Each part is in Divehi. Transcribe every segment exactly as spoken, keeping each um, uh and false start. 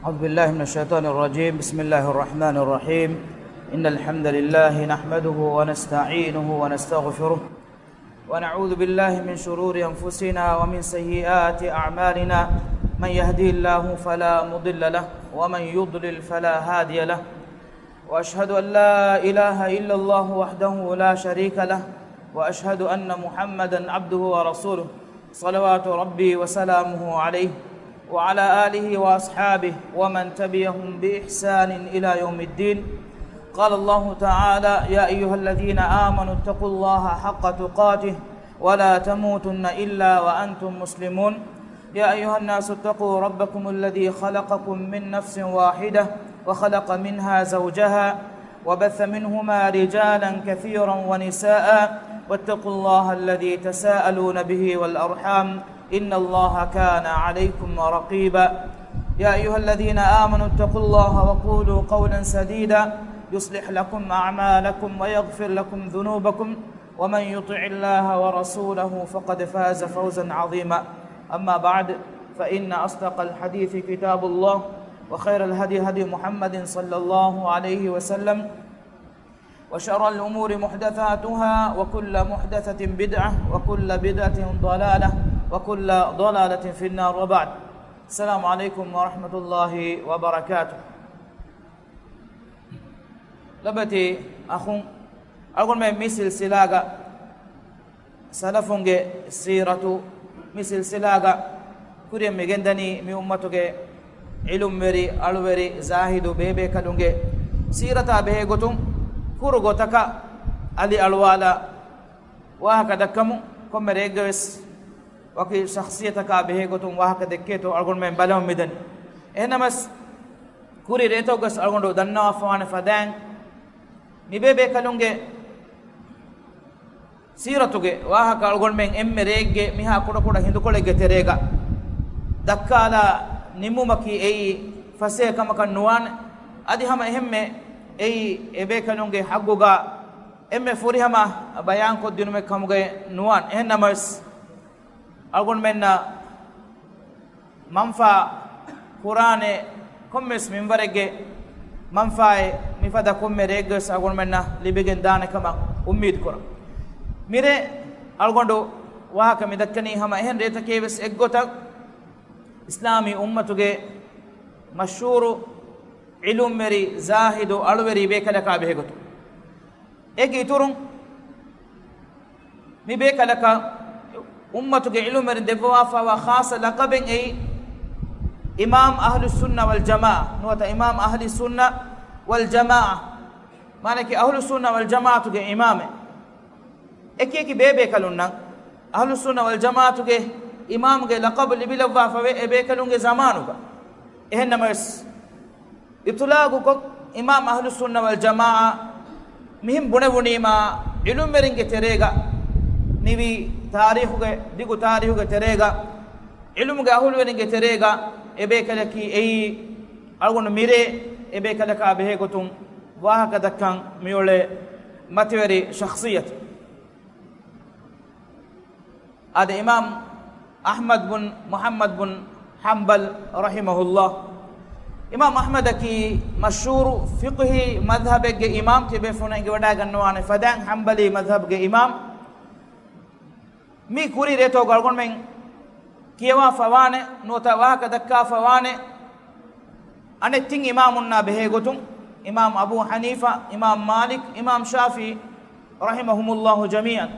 أعوذ بالله من الشيطان الرجيم. بسم الله الرحمن الرحيم. إن الحمد لله نحمده ونستعينه ونستغفره، ونعوذ بالله من شرور أنفسنا ومن سيئات أعمالنا. من يهده الله فلا مضل له، ومن يضلل فلا هادي له. وأشهد أن لا إله إلا الله وحده لا شريك له، وأشهد أن محمدا عبده ورسوله، صلوات ربي وسلامه عليه وعلى آله وأصحابه ومن تبعهم بإحسان إلى يوم الدين. قال الله تعالى: يا أيها الذين آمنوا اتقوا الله حق تقاته ولا تموتن إلا وأنتم مسلمون. يا أيها الناس اتقوا ربكم الذي خلقكم من نفس واحدة وخلق منها زوجها وبث منهما رجالا كثيرا ونساء واتقوا الله الذي تساءلون به والأرحام إن الله كان عليكم رقيبا. يا أيها الذين آمنوا اتقوا الله وقولوا قولا سديدا يصلح لكم أعمالكم ويغفر لكم ذنوبكم ومن يطع الله ورسوله فقد فاز فوزا عظيما. أما بعد، فإن أصدق الحديث كتاب الله، وخير الهدي هدي محمد صلى الله عليه وسلم، وشر الأمور محدثاتها، وكل محدثة بدعة، وكل بدعة ضلالة، وكل ضلالة في النار، وبعد. السلام عليكم ورحمة الله وبركاته. ލޮބުވެތި އަޚުން، އަޅުގަނޑުމެން މި ސިލްސިލާގަ ސަލަފުންގެ ސީރަތު، މި ސިލްސިލާގަ ކުރިއަށް މިގެންދަނީ މި އުއްމަތުގެ ޢިލްމުވެރި، އަޅުވެރި، ޒާހިދު ބޭބޭކަލުންގެ ސީރަތާ ބެހޭގޮތުން ކުރު ގޮތަކަށް އަލި އަޅުވާލާ ވާހަކަ ދައްކަމުން. ކޮންމެ ރެއެއްގަވެސް ވަކި ޝަޚްޞިއްޔަތަކާ ބެހޭގޮތުން ވާހަކަ ދެއްކޭތޯ އަޅުގަނޑުމެން ބަލަމުން މިދަނީ. އެހެންނަމަސް، ކުރި ރޭތަކުގަސް އަޅުގަނޑު ދަންނަވާފަވާނެ ފަދައިން، މިބޭބޭކަލުންގެ ސީރަތުގެ ވާހަކަ އަޅުގަނޑުމެން އެންމެ ރެއެއްގެ މިހާ ކުޑަކުޑަ ހިނދުކޮޅެއްގެ ތެރޭގަ ދައްކާލާ ނިމުމަކީ އެއީ ފަސޭހަ ކަމަކަށް ނުވާނެ. އަދި ހަމަ އެހެންމެ އެއީ އެބޭކަލުންގެ ޙައްޤުގަ އެންމެ ފުރިހަމަ ބަޔާންކޮށްދިނުމެއް ކަމުގައި ނުވާނެ. އެހެންނަމަވެސް، އަޅުގަނޑުމެންނަށް މަންފާ ކުރާނެ ކޮންމެސް މިންވަރެއްގެ މަންފާއެއް މިފަދަ ކޮންމެ ރެއެއްގަސް އަޅުގަނޑުމެންނަށް ލިބިގެން ދާނެ ކަމަށް އުއްމީދު ކުރަން. މިރޭ އަޅުގަނޑު ވާހަކަ މިދައްކަނީ ހަމަ އެހެން ރޭތަކެއް ވެސް އެއްގޮތަށް، އިސްލާމީ އުއްމަތުގެ މަޝްހޫރު ޢިލްމުވެރި، ޒާހިދު، އަޅުވެރި ބޭކަލަކާ ބެހޭގޮތުން. އޭގެ އިތުރުން، މި ބޭކަލަކަށް އުއްމަތުގެ ޢިލްމުވެރިން ދެއްވަވާފައިވާ ޚާއްޞަ ލަޤަބެއް އެއީ، އިމާމް އަހްލުއްސުންނަ ވަލްޖަމާޢަ ނުވަތަ އިމާމް އަހްލިއްސުންނަ ވަލްޖަމާޢަ، މާނައަކީ އަހްލުއްސުންނަ ވަލްޖަމާޢަތުގެ އިމާމެއް. އެކިއެކި ބޭބޭކަލުންނަށް އަހްލުއްސުންނަ ވަލްޖަމާޢަތުގެ އިމާމްގެ ލަޤަބު ލިބިލައްވާފަވޭ އެ ބޭކަލުންގެ ޒަމާނުގަ. އެހެންނަމަވެސް، އިޠުލާޤުކޮށް، އިމާމް އަހްލުއްސުންނަ ވަލްޖަމާޢަ މިހެން ބުނެވުނީމާ، ޢިލްމުވެރިންގެ ތެރޭގަ ނިވި ތާރީޚުގެ، ދިގު ތާރީޚުގެ ތެރޭގަ، ޢިލްމުގެ އަހުލުވެރިންގެ ތެރޭގަ އެބޭކަލަކީ އެއީ އަޅުގަނޑު މިރޭ އެބޭކަލަކާ ބެހޭގޮތުން ވާހަކަ ދައްކަން މިއުޅޭ މަތިވެރި ޝަޚްޞިއްޔަތެއް. އާދެ، އިމާމް އަޙްމަދު ބުން މުޙައްމަދު ބުން ޙަންބަލް ރަޙިމަހުﷲ. އިމާމް އަޙްމަދަކީ މަޝްހޫރު ފިޤުހީ މަޛްހަބެއްގެ އިމާމް، ތިބޭފުޅުން އެނގިވަޑައިގަންނަވާނެ ފަދައިން ޙަންބަލީ މަޛްހަބުގެ އިމާމް. މި ކުރި ރޭތަކުގަ އަޅުގަނޑުމެން ކިޔަވާފަވާނެ ނުވަތަ ވާހަކަ ދައްކާފަވާނެ އަނެއް ތިން އިމާމުންނާ ބެހޭގޮތުން، އިމާމް އަބޫ ޙަނީފާ، އިމާމް މާލިކް، އިމާމް ޝާފިޢީ، ރަޙިމަހުމުﷲ ޖަމީޢަން.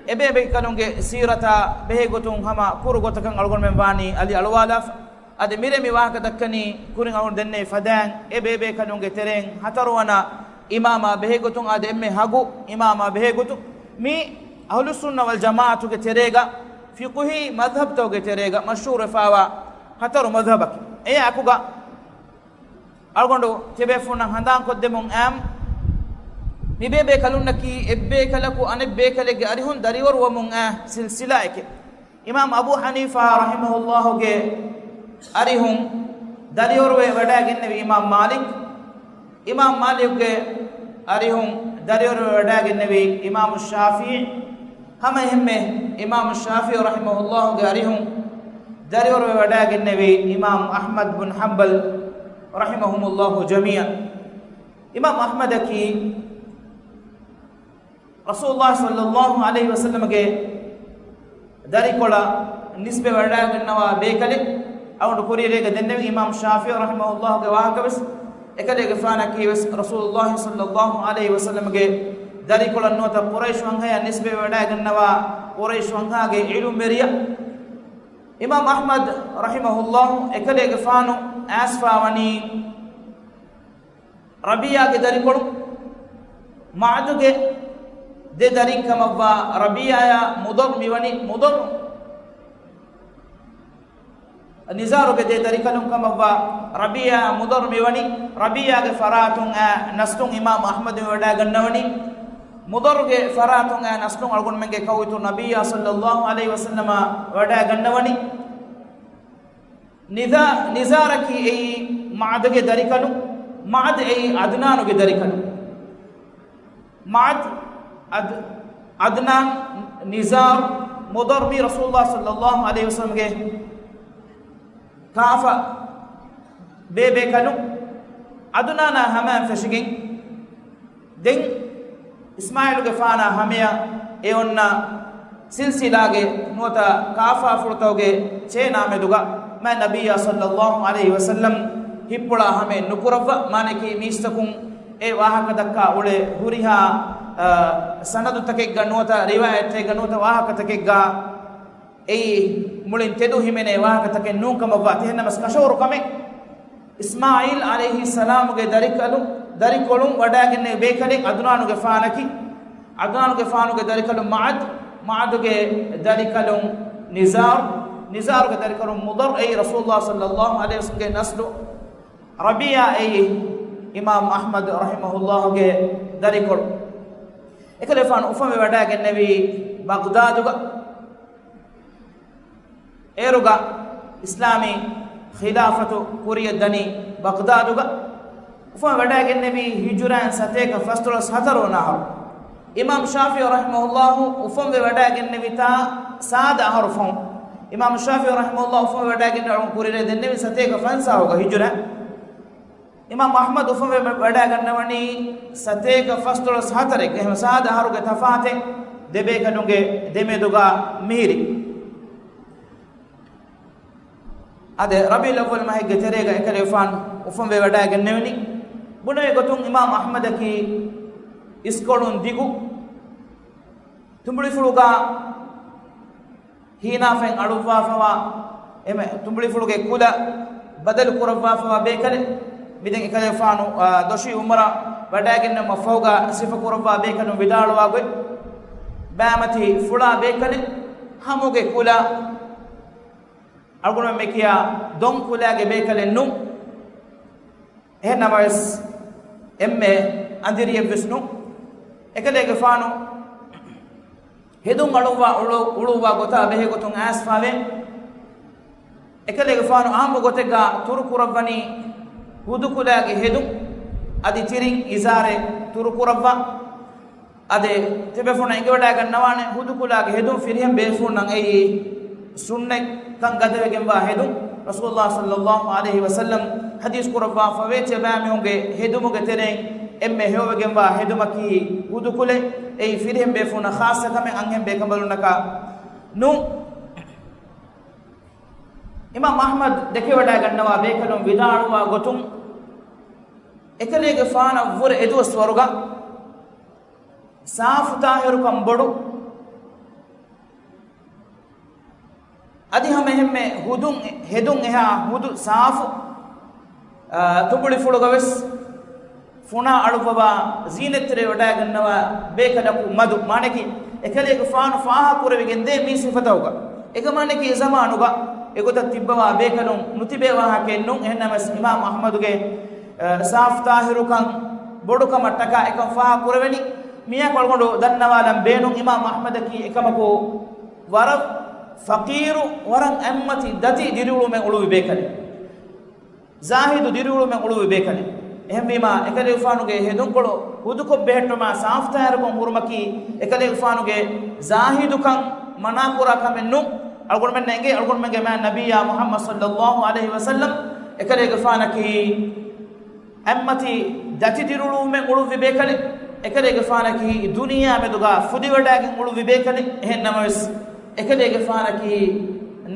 އެބޭބޭކަލުންގެ ސީރަތާ ބެހޭގޮތުން ހަމަ ކުރު ގޮތަކަށް އަޅުގަނޑުމެން ވާނީ އަލި އަޅުވާލާފަ. އަދި މިރޭ މި ވާހަކަ ދައްކަނީ ކުރިން އަޅުގަނޑު ދެންނެވި ފަދައިން އެ ބޭބޭކަލުންގެ ތެރެއިން ހަތަރުވަނަ އިމާމާ ބެހޭގޮތުން އާދެ އެންމެ ހަގު އިމާމާ ބެހޭގޮތުން މި އަހުލުއްސުންނަ ވަލްޖަމާޢަތުގެ ތެރޭގަ ފިޤުހީ މަޛްހަބްތަކުގެ ތެރޭގަ މަޝްހޫރުވެފައިވާ ހަތަރު މަޛްހަބަކީ. އެއާ އެކުގަ އަޅުގަނޑު ތިބޭފުޅުންނަށް ހަނދާންކޮށްދެމުން އައިމު، މިބޭބޭކަލުންނަކީ އެއްބޭކަލަކު އަނެއްބޭކަލެއްގެ އަރިހުން ދަރިވަރުވަމުން އައި ސިލްސިލާއެކެއް. އިމާމް އަބޫ ޙަނީފާ ރަޙިމަހުﷲގެ އަރިހުން ދަރިވަރުވެ ވަޑައިގެންނެވި އިމާމް މާލިކް، އިމާމް މާލިކްގެ އަރިހުން ދަރިވަރުވެ ވަޑައިގެންނެވި އިމާމު ޝާފިޢީ، ހަމަ އެހެންމެ އިމާމު ޝާފިޢީ ރަޙިމަހުﷲގެ އަރިހުން ދަރިވަރުވެ ވަޑައިގެންނެވީ އިމާމް އަޙްމަދު ބުން ޙަންބަލް ރަޙިމަހުމުﷲ ޖަމީޢަން. އިމާމް އަޙްމަދަކީ ރަސޫލުﷲ ޞައްލަﷲ ޢަލައިހި ވަސައްލަމަގެ ދަރިކޮޅަށް ނިސްބަތް ވަޑައިގަންނަވާ ބޭކަލެއް. އަޅުގަނޑު ކުރިއެރޭގަ ދެންނެވި އިމާމް ޝާފިޢީ ރަޙިމަހުﷲގެ ވާހަކަވެސް އެކަލޭގެފާނަކީވެސް ރަސޫލުﷲ ޞައްލަﷲ ޢަލައިހި ވަސައްލަމަގެ ދަރިކޮޅަށް ނުވަތަ ޤުރައިޝު ވަންހަޔަށް ނިސްބަތް ވަޑައިގަންނަވާ ޤުރައިޝު ވަންހާގެ ޢިލްމުވެރިޔާ. އިމާމް އަޙްމަދު ރަޙިމަހުﷲ އެކަލޭގެފާނު އައިސްފާވަނީ ރަބީޢާގެ ދަރިކޮޅު، މަޢަދުގެ ދެ ދަރިން ކަމަށްވާ ރަބީޢާއާ މުޟައްރު މިވަނީ މުޟައްރު، ނިޒާރުގެ ދެ ދަރިކަލުން ކަމަށްވާ ރަބީޢާ މުޟައްރު މިވަނީ ރަބީޢާގެ ފަރާތުން އައި ނަސްލުން އިމާމް އަޙްމަދު ވަޑައިގަންނަވަނީ. މުޟައްރުގެ ފަރާތުން އައި ނަސްލުން އަޅުގަނޑުމެންގެ ކައުއިތުރު ނަބިއްޔާ ޞައްލަﷲ ޢަލައިހި ވަސައްލަމަ ވަޑައިގަންނަވަނީ. ނިޒާ-، ނިޒާރަކީ އެއީ މަޢަދުގެ ދަރިކަލުން، މަޢަދު އެއީ ޢަދުނާނުގެ ދަރިކަލުން. މަޢަދު، ޢަދް-، ޢަދްނާން، ނިޒާރު، މުޟައްރު މީ ރަސޫލުﷲ ޞައްލަﷲ ޢަލައިހި ވަސައްލަމަގެ ކާފަ ބޭބޭކަލުން. ޢަދުނާނާ ހަމައިން ފެށިގެން ދެން އިސްމާޢީލުގެފާނާ ހަމަޔަށް އެ އޮންނަ ސިލްސިލާގެ ނުވަތަ ކާފާފުޅުތަކުގެ ޗޭނާ މެދުގަ މާތް ނަބިއްޔާ ޞައްލަﷲ ޢަލައިހި ވަސައްލަމް ހިތްޕުޅާ ހަމައެއް ނުކުރައްވާ، މާނައަކީ މީސްތަކުން އެ ވާހަކަ ދައްކާ އުޅޭ ހުރިހާ، އަ، ސަނަދުތަކެއްގަ ނުވަތަ ރިވާޔަތްތަކެއްގަ ނުވަތަ ވާހަކަތަކެއްގަ އެއީ މުޅިން ތެދު ހިމެނޭ ވާހަކަތަކެއް ނޫން ކަމަށްވާ. ތިހެންނަމަސް ކަށަވަރު ކަމެއް. އިސްމާޢީލް ޢަލައިހިއްސަލާމުގެ ދަރިކަލު-، ދަރިކޮޅުން ވަޑައިގެންނެވި ބޭކަލެއް ޢަދުނާނުގެފާނަކީ. ޢަދުނާނުގެފާނުގެ ދަރިކަލުން މަޢަދު، މަޢަދުގެ ދަރިކަލުން ނިޒާރު، ނިޒާރުގެ ދަރިކަލުން މުޟައްރު އެއީ ރަސޫލުﷲ ޞައްލަﷲ ޢަލައިހި ވަސައްލަމްގެ ނަސްލު، ރަބީޢާ އެއީ އިމާމް އަޙްމަދު ރަޙިމަހުﷲގެ ދަރިކޮޅު. އެކަލޭގެފާނު އުފަންވެ ވަޑައިގެންނެވީ ބަޣްދާދުގަ. އޭރުގަ އިސްލާމީ ޚިލާފަތު ކުރިއަށް ދަނީ ބަޣްދާދުގަ. އުފަން ވަޑައިގެންނެވީ ހިޖުރައިން ސަތޭކަ ފަންސަވީސް ހަތަރު ވަނަ އަހަރު. އިމާމް ޝާފިޢީ ރަޙިމަހުﷲ އުފަންވެ ވަޑައިގެންނެވިތާ ސާދަ އަހަރު ފަހުން. އިމާމް ޝާފިޢީ ރަޙިމަހުﷲ އުފަންވެ ވަޑައިގެންނެވި ކުރިއަށް ދެންނެވި ސަތޭކަ ފަންސާހުގަ ހިޖުރަ. އިމާމް އަޙްމަދު އުފަންވެ ވަޑައިގަންނަވަނީ ސަތޭކަ ފަންސަވީސް ހަތަރެއް. އެހެން ސާދަ އަހަރުގެ ތަފާތެއް ދެބޭކަލުންގެ ދެމެދުގަ މިހިރި. އާދެ، ރަބީޢުލް އައްވަލް މަހެއްގެ ތެރޭގަ އެކަލޭގެފާނު އުފަންވެ ވަޑައިގެންނެވުނީ. ބުނެވި ގޮތުން އިމާމް އަޙްމަދަކީ އިސްކޮޅުން ދިގު ތުނބުޅިފުޅުގަ ހީނާފައިން އަޅުއްވާފަވާ، އެމެ ތުނބުޅިފުޅުގެ ކުލަ ބަދަލު ކުރައްވާފަވާ ބޭކަލެއް. މިދެން އެކަލޭގެފާނު، އާ، ދޮށީ ޢުމްރާ ވަޑައިގެންނެވުމަށް ފަހުގަ ސިފަ ކުރައްވާ ބޭކަލުން ވިދާޅުވާ ގޮތް، ބައިމަތި ފުޅާ ބޭކަލެއް، ހަމުގެ ކުލަ އަޅުގަނޑުމެން މި ކިޔާ ދޮން ކުލައިގެ ބޭކަލެއް ނޫން. އެހެންނަމަވެސް، އެންމެ އަނދިރިއެއްވެސް ނޫން. އެކަލޭގެފާނު ހެދުން އަޅުއްވާ އުޅު-، އުޅުއްވާ ގޮތާ ބެހޭގޮތުން އައިސްފާވޭ. އެކަލޭގެފާނު އާއްމު ގޮތެއްގަ ތުރުކުރައްވަނީ ހުދުކުލައިގެ ހެދުން، އަދި ތިރިން އިޒާރެއް ތުރުކުރައްވާ. އަދި ތިބޭފުޅުންނަށް އެނގިވަޑައިގަންނަވާނެ، ހުދުކުލައިގެ ހެދުން ފިރިހެން ބޭފުޅުންނަށް އެއީ ސުންނަތްކަން ގަދަވެގެންވާ ހެދުން. ރަސޫލުﷲ ޞައްލަﷲ ޢަލައިހި ވަސައްލަމް ޙަދީޘް ކުރައްވާފަވޭ، ތިޔަބައިމީހުންގެ ހެދުމުގެ ތެރެއިން އެންމެ ހެޔޮވެގެންވާ ހެދުމަކީ ހުދުކުލެއް. އެއީ ފިރިހެން ބޭފުޅުންނަށް ޚާއްޞަ ކަމެއް، އަންހެން ބޭކަނބަލުންނަކަށް ނޫން. އިމާމް އަޙްމަދު ދެކެވަޑައިގަންނަވާ ބޭކަލުން ވިދާޅުވާ ގޮތުން، އެކަލޭގެފާނަށްވުރެ އެދުވަސްވަރުގަ ސާފުތާހިރުކަން ބޮޑު. އަދި ހަމައެހެންމެ ހުދުން، ހެދުން އެހާ ހުދު ސާފު، އާ، ތުނބުޅިފުޅުގަވެސް ފުނާ އަޅުއްވަވާ ޒީނަތްތެރިވެވަޑައިގަންނަވާ ބޭކަލަކު މަދު. މާނައަކީ، އެކަލޭގެފާނު ފާހަގަކުރެވިގެންދޭ މީ ސިފަތަކުގަ. އެކަމާނައަކީ އެ ޒަމާނުގަ އެގޮތަށް ތިއްބަވާ ބޭކަލުން ނުތިބޭ ވާހަކައެއް ނޫން. އެހެންނަމަވެސް އިމާމް އަޙްމަދުގެ، އަ، ސާފުތާހިރުކަން ބޮޑުކަމަށްޓަކާ އެކަން ފާހަގަކުރެވެނީ. މިއާއެކު އަޅުގަނޑު ދަންނަވާލަން ބޭނުން، އިމާމް އަޙްމަދަކީ އެކަމަކު ވަރަށް ފަޤީރު، ވަރަށް އެއްމަތި ދަތި ދިރިއުޅުމެއް އުޅުއްވި ބޭކަލެއް. ޒާހިދު ދިރިއުޅުމެއް އުޅުއްވި ބޭކަލެއް. އެހެންވީމާ، އެކަލޭގެފާނުގެ ހެދުންކޮޅު ހުދުކޮށް ބެހެއްޓުމާ ސާފުތާހިރުކޮށް ހުރުމަކީ، އެކަލޭގެފާނުގެ ޒާހިދުކަން މަނާކުރާ ކަމެއް ނޫން. އަޅުގަނޑުމެން އެނގޭ، އަޅުގަނޑުމެންގެ މާތް ނަބިއްޔާ މުޙައްމަދު ޞައްލައްލާހު ޢަލައިހި ވަސައްލަމް އެކަލޭގެފާނަކީ އަތްމަތި ދަތި ދިރިއުޅުއްވުމެއް އުޅުއްވި ބޭކަލެއް. އެކަލޭގެފާނަކީ ދުނިޔެއާ މެދުގަ ފުދިވަޑައިގެން އުޅުއްވި ބޭކަލެއް. އެހެން ނަމަވެސް، އެކަލޭގެފާނަކީ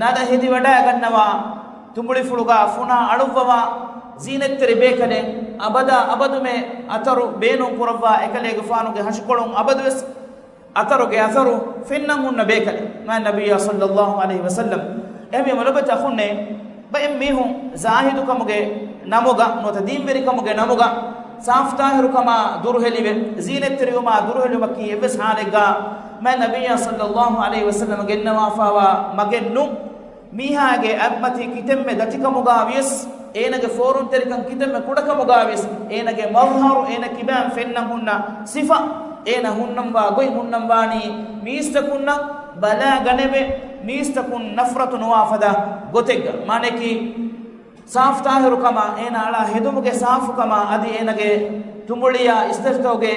ނަލަ ހެދިވަޑައިގަންނަވާ، ތުނބުޅިފުޅުގަ ފުނާ އަޅުއްވަވާ، ޒީނަތްތެރި ބޭކަލެއް. އަބަދާ އަބަދުމެ އަތަރު ބޭނުން ކުރައްވާ، އެކަލޭގެފާނުގެ ހަށިކޮޅުން އަބަދުވެސް އަތަރުގެ އަސަރު ފެންނަން ހުންނަ ބޭކަލެއް. މާތް ނަބިއްޔާ ޞައްލައްލާހު ޢަލައިހި ވަސައްލަމް. އެހެންވީމަ ލޮބުވެތި އަޚުންނޭ، ބައެއް މީހުން ޒާހިދުކަމުގެ ނަމުގަ ނުވަތަ ދީންވެރިކަމުގެ ނަމުގަ ސާފުތާހިރުކަމާ ދުރުހެލިވެ، ޒީނަތްތެރިވުމާ ދުރުހެލުމަކީ އެއްވެސް ޙާލެއްގަ މާތް ނަބިއްޔާ ޞައްލައްލާހު ޢަލައިހި ވަސައްލަމަށް ގެންނަވާފައިވާ މަގެއް ނޫން. މީހާގެ އަތްމަތީ ކިތަންމެ ދަތިކަމުގަ ވިޔަސް، އޭނަގެ ފޯރުންތެރިކަން ކިތަންމެ ކުޑަކަމުގަ ވިޔަސް، އޭނަގެ މަޒްހަރު، އޭނަ ކިބައިން ފެންނަން ހުންނަ ސިފަ، އޭނަ ހުންނަންވާ ގޮތް ހުންނަންވާނީ މީސްތަކުންނަށް ބަލާގަނެވޭ، މީސްތަކުން ނަފްރަތު ނުވާ ފަދަ ގޮތެއްގަ. މާނައަކީ، ސާފުތާހިރުކަމާ، އޭނަ އަޅާ ހެދުމުގެ ސާފުކަމާ، އަދި އޭނަގެ ތުނބުޅިއާ އިސްތަށިތަކުގެ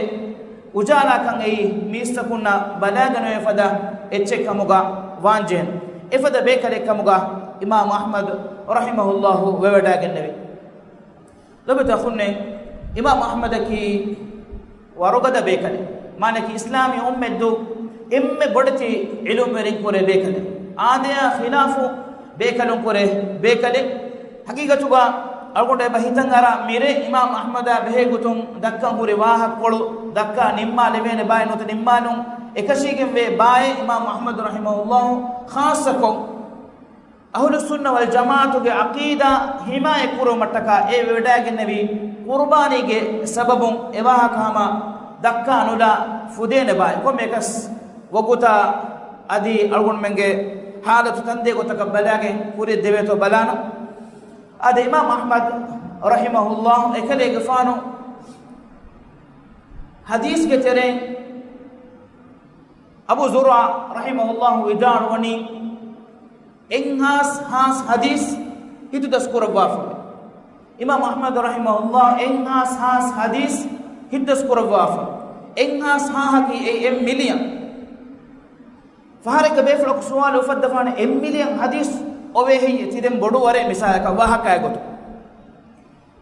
އުޖާލާކަން އެއީ މީސްތަކުންނަށް ބަލާގަނެވޭ ފަދަ އެއްޗެއް ކަމުގަ ވާންޖެހޭނެ. އެފަދަ ބޭކަލެއް ކަމުގަ އިމާމު އަޙްމަދު ރަޙިމަހުﷲ ވެވަޑައިގެންނެވި. ލޮބުވެތި އަޚުންނޭ، އިމާމު އަޙްމަދަކީ ވަރުގަދަ ބޭކަލެއް. މާނައަކީ އިސްލާމީ އުއްމަތްދޫ އެންމެ ބޮޑެތި ޢިލްމުވެރިން ކުރެ ބޭކަލެއް. އާދަޔާ ޚިލާފު ބޭކަލުން ކުރެ ބޭކަލެއް. ޙަޤީޤަތުގަ އަޅުގަނޑު އެބަ ހިތަށް އަރާ މިރޭ އިމާމު އަޙްމަދާ ބެހޭ ގޮތުން ދައްކަން ހުރި ވާހަކަކޮޅު ދައްކާ ނިންމާލެވޭނެ ބާއެއް ނުވަތަ ނިންމާލުން އެކަށީގެންވޭ ބާއެއް އިމާމު އަޙްމަދު ރަޙިމަހުﷲ ޚާއްޞަކޮށް، އަހުލުއްސުންނަ ވަލްޖަމާޢަތުގެ ޢަޤީދާ ޙިމާޔަތްކުރުމަށްޓަކާ އެ ވެޑައިގެންނެވީ ޤުރުބާނީގެ ސަބަބުން. އެ ވާހަކަ ހަމަ ދައްކާ ނުލާ ފުދޭނެ ބާއެއް. ކޮންމެއަކަސް ވަގުތާ އަދި އަޅުގަނޑުމެންގެ ޙާލަތު ތަންދޭ ގޮތަކަށް ބަލާގެން ކުރިއަށް ދެވޭތޯ ބަލާނަން. އަދި އިމާމު އަޙްމަދު ރަޙިމަހުﷲ އެކަލޭގެފާނު ޙަދީޘްގެ ތެރެއިން އަބޫ ޒުރާ ރަޙިމަހުﷲ ވިދާޅުވަނީ، އެއްހާސް ހާސް ޙަދީޘް ހިތުދަސްކުރައްވާފަ. އިމާމު އަޙްމަދު ރަޙިމަހުﷲ އެއްހާސް ހާސް ޙަދީޘް ހިތުދަސްކުރައްވާފަ. އެއްހާސް ހާހަކީ އެއީ އެއް މިލިއަން. ފަހަރެއްގަ ބޭފުޅަކު ސުވާލު އުފައްދަފާނެ، އެއް މިލިއަން ޙަދީޘް އޮވޭ ހެއްޔޭ ތި ދެން ބޮޑު ވަރެއް މިސާލަކަށް ވާހަކައިގެ ގޮތުން؟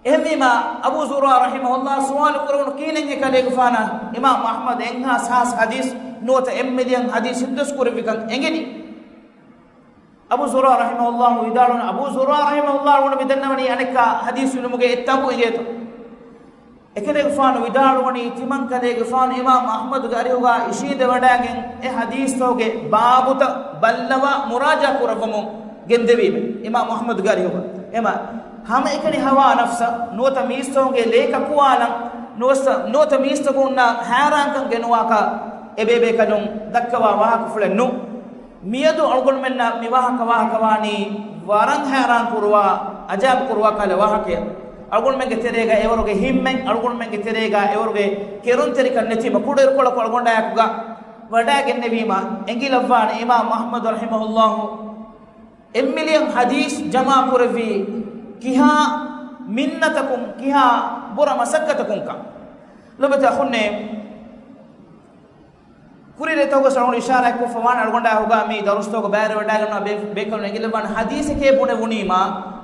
އެހެންވީމާ، އަބޫ ޒުރާ ރަޙިމަހުﷲ ސުވާލު ކުރެވުނު ކީނެއް އެކަލޭގެފާނަށް އިމާމު އަޙްމަދު އެއްހާސް ހާސް ޙަދީޘް ނުވަތަ އެއް މިލިއަން ޙަދީޘް ހިތުދަސްކުރެއްވިކަން އެނގެނީ. އަބޫ ޒުރާ ރަޙިމަހުﷲ ވިދާޅުވަނީ، އަބޫ ޒުރާ ރަޙިމަހުﷲ އަޅުގަނޑު މި ދަންނަވަނީ އަނެއްކާ ޙަދީޘް ޢިލްމުގެ އެއް ތަނބު އިނގޭތޯ. އެކަލޭގެފާނު ވިދާޅުވަނީ، ތިމަން ކަލޭގެފާނު އިމާމު އަޙްމަދުގެ އަރިހުގަ އިށީނދެވަޑައިގެން އެ ޙަދީޘްތަކުގެ ބާބުތައް ބައްލަވާ މުރާޖަޢާ ކުރައްވަމުން ގެންދެވީމެ އިމާމު އަޙްމަދުގެ އަރިހުގަ. އެމަ ހަމައެކަނި ހަވާ ނަފްސަށް ނުވަތަ މީސްތަކުންގެ ލޭކަކުވާލަން ނުވަތަ، ނުވަތަ މީސްތަކުންނަށް ހައިރާންކަން ގެނުވާކަށް އެބޭބޭކަލުން ދައްކަވާ ވާހަކަފުޅެއް ނޫން. މިއަދު އަޅުގަނޑުމެންނަށް މި ވާހަކަ ވާހަކަވާނީ ވަރަށް ހައިރާން ކުރުވާ، އަޖާއިބު ކުރުވާ ކަހަލަ ވާހަކައެއް. އަޅުގަނޑުމެންގެ ތެރޭގަ އެވަރުގެ ހިތްމެއް، އަޅުގަނޑުމެންގެ ތެރޭގަ އެވަރުގެ ކެރުންތެރިކަން ނެތީމަ ކުޑައިރުކޮޅަކު އަޅުގަނޑާއެކުގަ ވަޑައިގެންނެވީމަ އެނގިލައްވާނެ އިމާމު އަޙްމަދު ރަޙިމަހުﷲ އެއް މިލިއަން ޙަދީޘް ޖަމާކުރެއްވީ ކިހާ މިންނަތަކުން، ކިހާ ބުރަ މަސައްކަތަކުންކަން. ލޮބުވެތި އަޚުންނޭ، ކުރިން ރޭތަކުގަ އަޅުގަނޑު އިޝާރާތްކޮށްފަވާނެ، އަޅުގަނޑާ ހުގާ މި ދަރުސްތަކުގަ ބައިވެރިވެވަޑައިގަންނަވާ ބޭ-، ބޭކަލުން އެނގިލައްވާނެ ޙަދީޘެކޭ ބުނެވުނީމާ،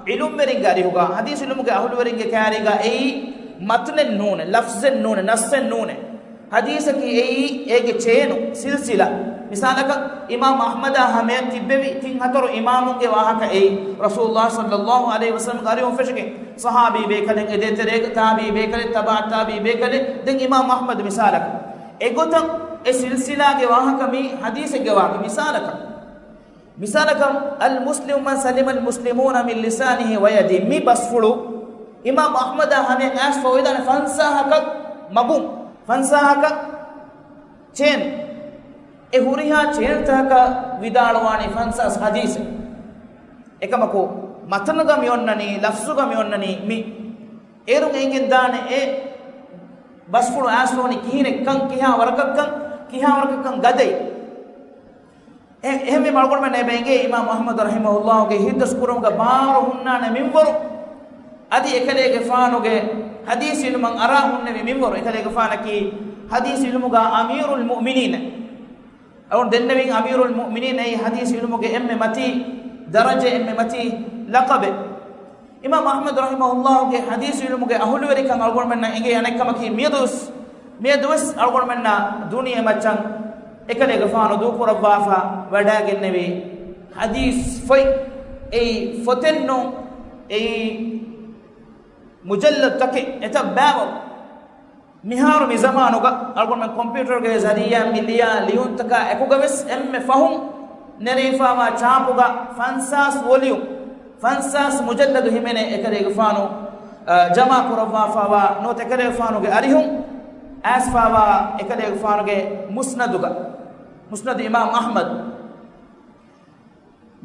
ޢިލްމުވެރިންގެ އަރިހުގަ، ޙަދީޘް ޢިލްމުގެ އަހުލުވެރިންގެ ކާރީގަ އެއީ މަތްނެއް ނޫނެ، ލަފްޒެއް ނޫނެ، ނައްސެއް ނޫނެ. ޙަދީޘަކީ އެއީ އޭގެ ޗޭނު، ސިލްސިލާ. މިސާލަކަށް، އިމާމު އަޙްމަދާ ހަމަޔަށް ތިއްބެވި ތިން ހަތަރު އިމާމުންގެ ވާހަކަ އެއީ، ރަސޫލުﷲ ޞައްލައްލާހު ޢަލައިހި ވަސައްލަމްގެ އަރިހުން ފެށިގެން، ޞަޙާބީ ބޭކަލެއް، އެދޭތެރޭގަ ތާބިޢީ ބޭކަލެއް، ތަބަޢައް ތާބިޢީ ބޭކަލެއް، ދެން އިމާމު އަޙްމަދު މިސާލަކަށް. އެގޮތަށް އެ ސިލްސިލާގެ ވާހަކަ މީ ޙަދީޘެއްގެ ވާހަކަ. މިސާލަކަށް، މިސާލަކަށް، المسلم من سلم المسلمون من لسانه ويده، މި ބަސްފުޅު އިމާމު އަޙްމަދާ ހަމަޔަށް އައިސްފަ އޮވެދާނެ ފަންސާހަކަށް މަގުން، ފަންސާހަކަށް ޗޭން. އެ ހުރިހާ ޗޭންތަކަކަށް ވިދާޅުވާނީ ފަންސާސް ޙަދީޘެއް. އެކަމަކު، މަތަނުގަ މި އޮންނަނީ، ލަފްޒުގަ މި އޮންނަނީ މި. އޭރުން އެނގެންދާނެ އެ ބަސްފުޅު އައިސްފަވަނީ ކިހިނެއްކަން، ކިހާ ވަރަކަށްކަން، ކިހާ ވަރަކަށްކަން ގަދައި. އެ-، އެހެންވީމަ އަޅުގަނޑުމެން އެބަ އެނގޭ އިމާމު އަޙްމަދު ރަޙިމަހުﷲގެ ހިތްދަސްކުރުމުގަ ބާރު ހުންނާނެ މިންވަރު. އަދި އެކަލޭގެފާނުގެ ޙަދީޘް ޢިލްމަށް އަރާ ހުންނެވި މިންވަރު. އެކަލޭގެފާނަކީ ޙަދީޘް ޢިލްމުގަ އަމީރުލް މުއުމިނީން. އަޅުގަނޑު ދެންނެވިން އަމީރުލް މުއުމިނީން އެއީ ޙަދީޘް ޢިލްމުގެ އެންމެ މަތީ ދަރަޖަ، އެންމެ މަތީ ލަޤަބެއް. އިމާމް އަޙްމަދު ރަޙިމަހުﷲގެ ޙަދީޘް ޢިލްމުގެ އަހުލުވެރިކަން އަޅުގަނޑުމެންނަށް އެނގޭ އަނެއްކަމަކީ، މިއަދުވެސް، މިއަދުވެސް އަޅުގަނޑުމެންނަށް ދުނިޔެ މައްޗަށް އެކަލޭގެފާނު ދޫކުރައްވާފަ ވަޑައިގެންނެވި ޙަދީޘް ފޮތް، އެއީ ފޮތެއް ނޫން، އެއީ މުޖައްލަދުތަކެއް، އެތައް ބައިވަރު. މިހާރު މި ޒަމާނުގަ އަޅުގަނޑުމެން ކޮމްޕިއުޓަރުގެ ޒަރީޢާ މި ލިޔާ ލިޔުންތަކާ އެކުގަވެސް އެންމެ ފަހުން ނެރެވިފާވާ ޗާޕުގަ ފަންސާސް ވޮލިއުމް، ފަންސާސް މުޖައްލަދު ހިމެނޭ އެކަލޭގެފާނު، އަ، ޖަމާ ކުރައްވާފާވާ ނުވަތަ އެކަލޭގެފާނުގެ އަރިހުން އައިސްފާވާ އެކަލޭގެފާނުގެ މުސްނަދުގަ، މުސްނަދު އިމާމް އަޙްމަދު.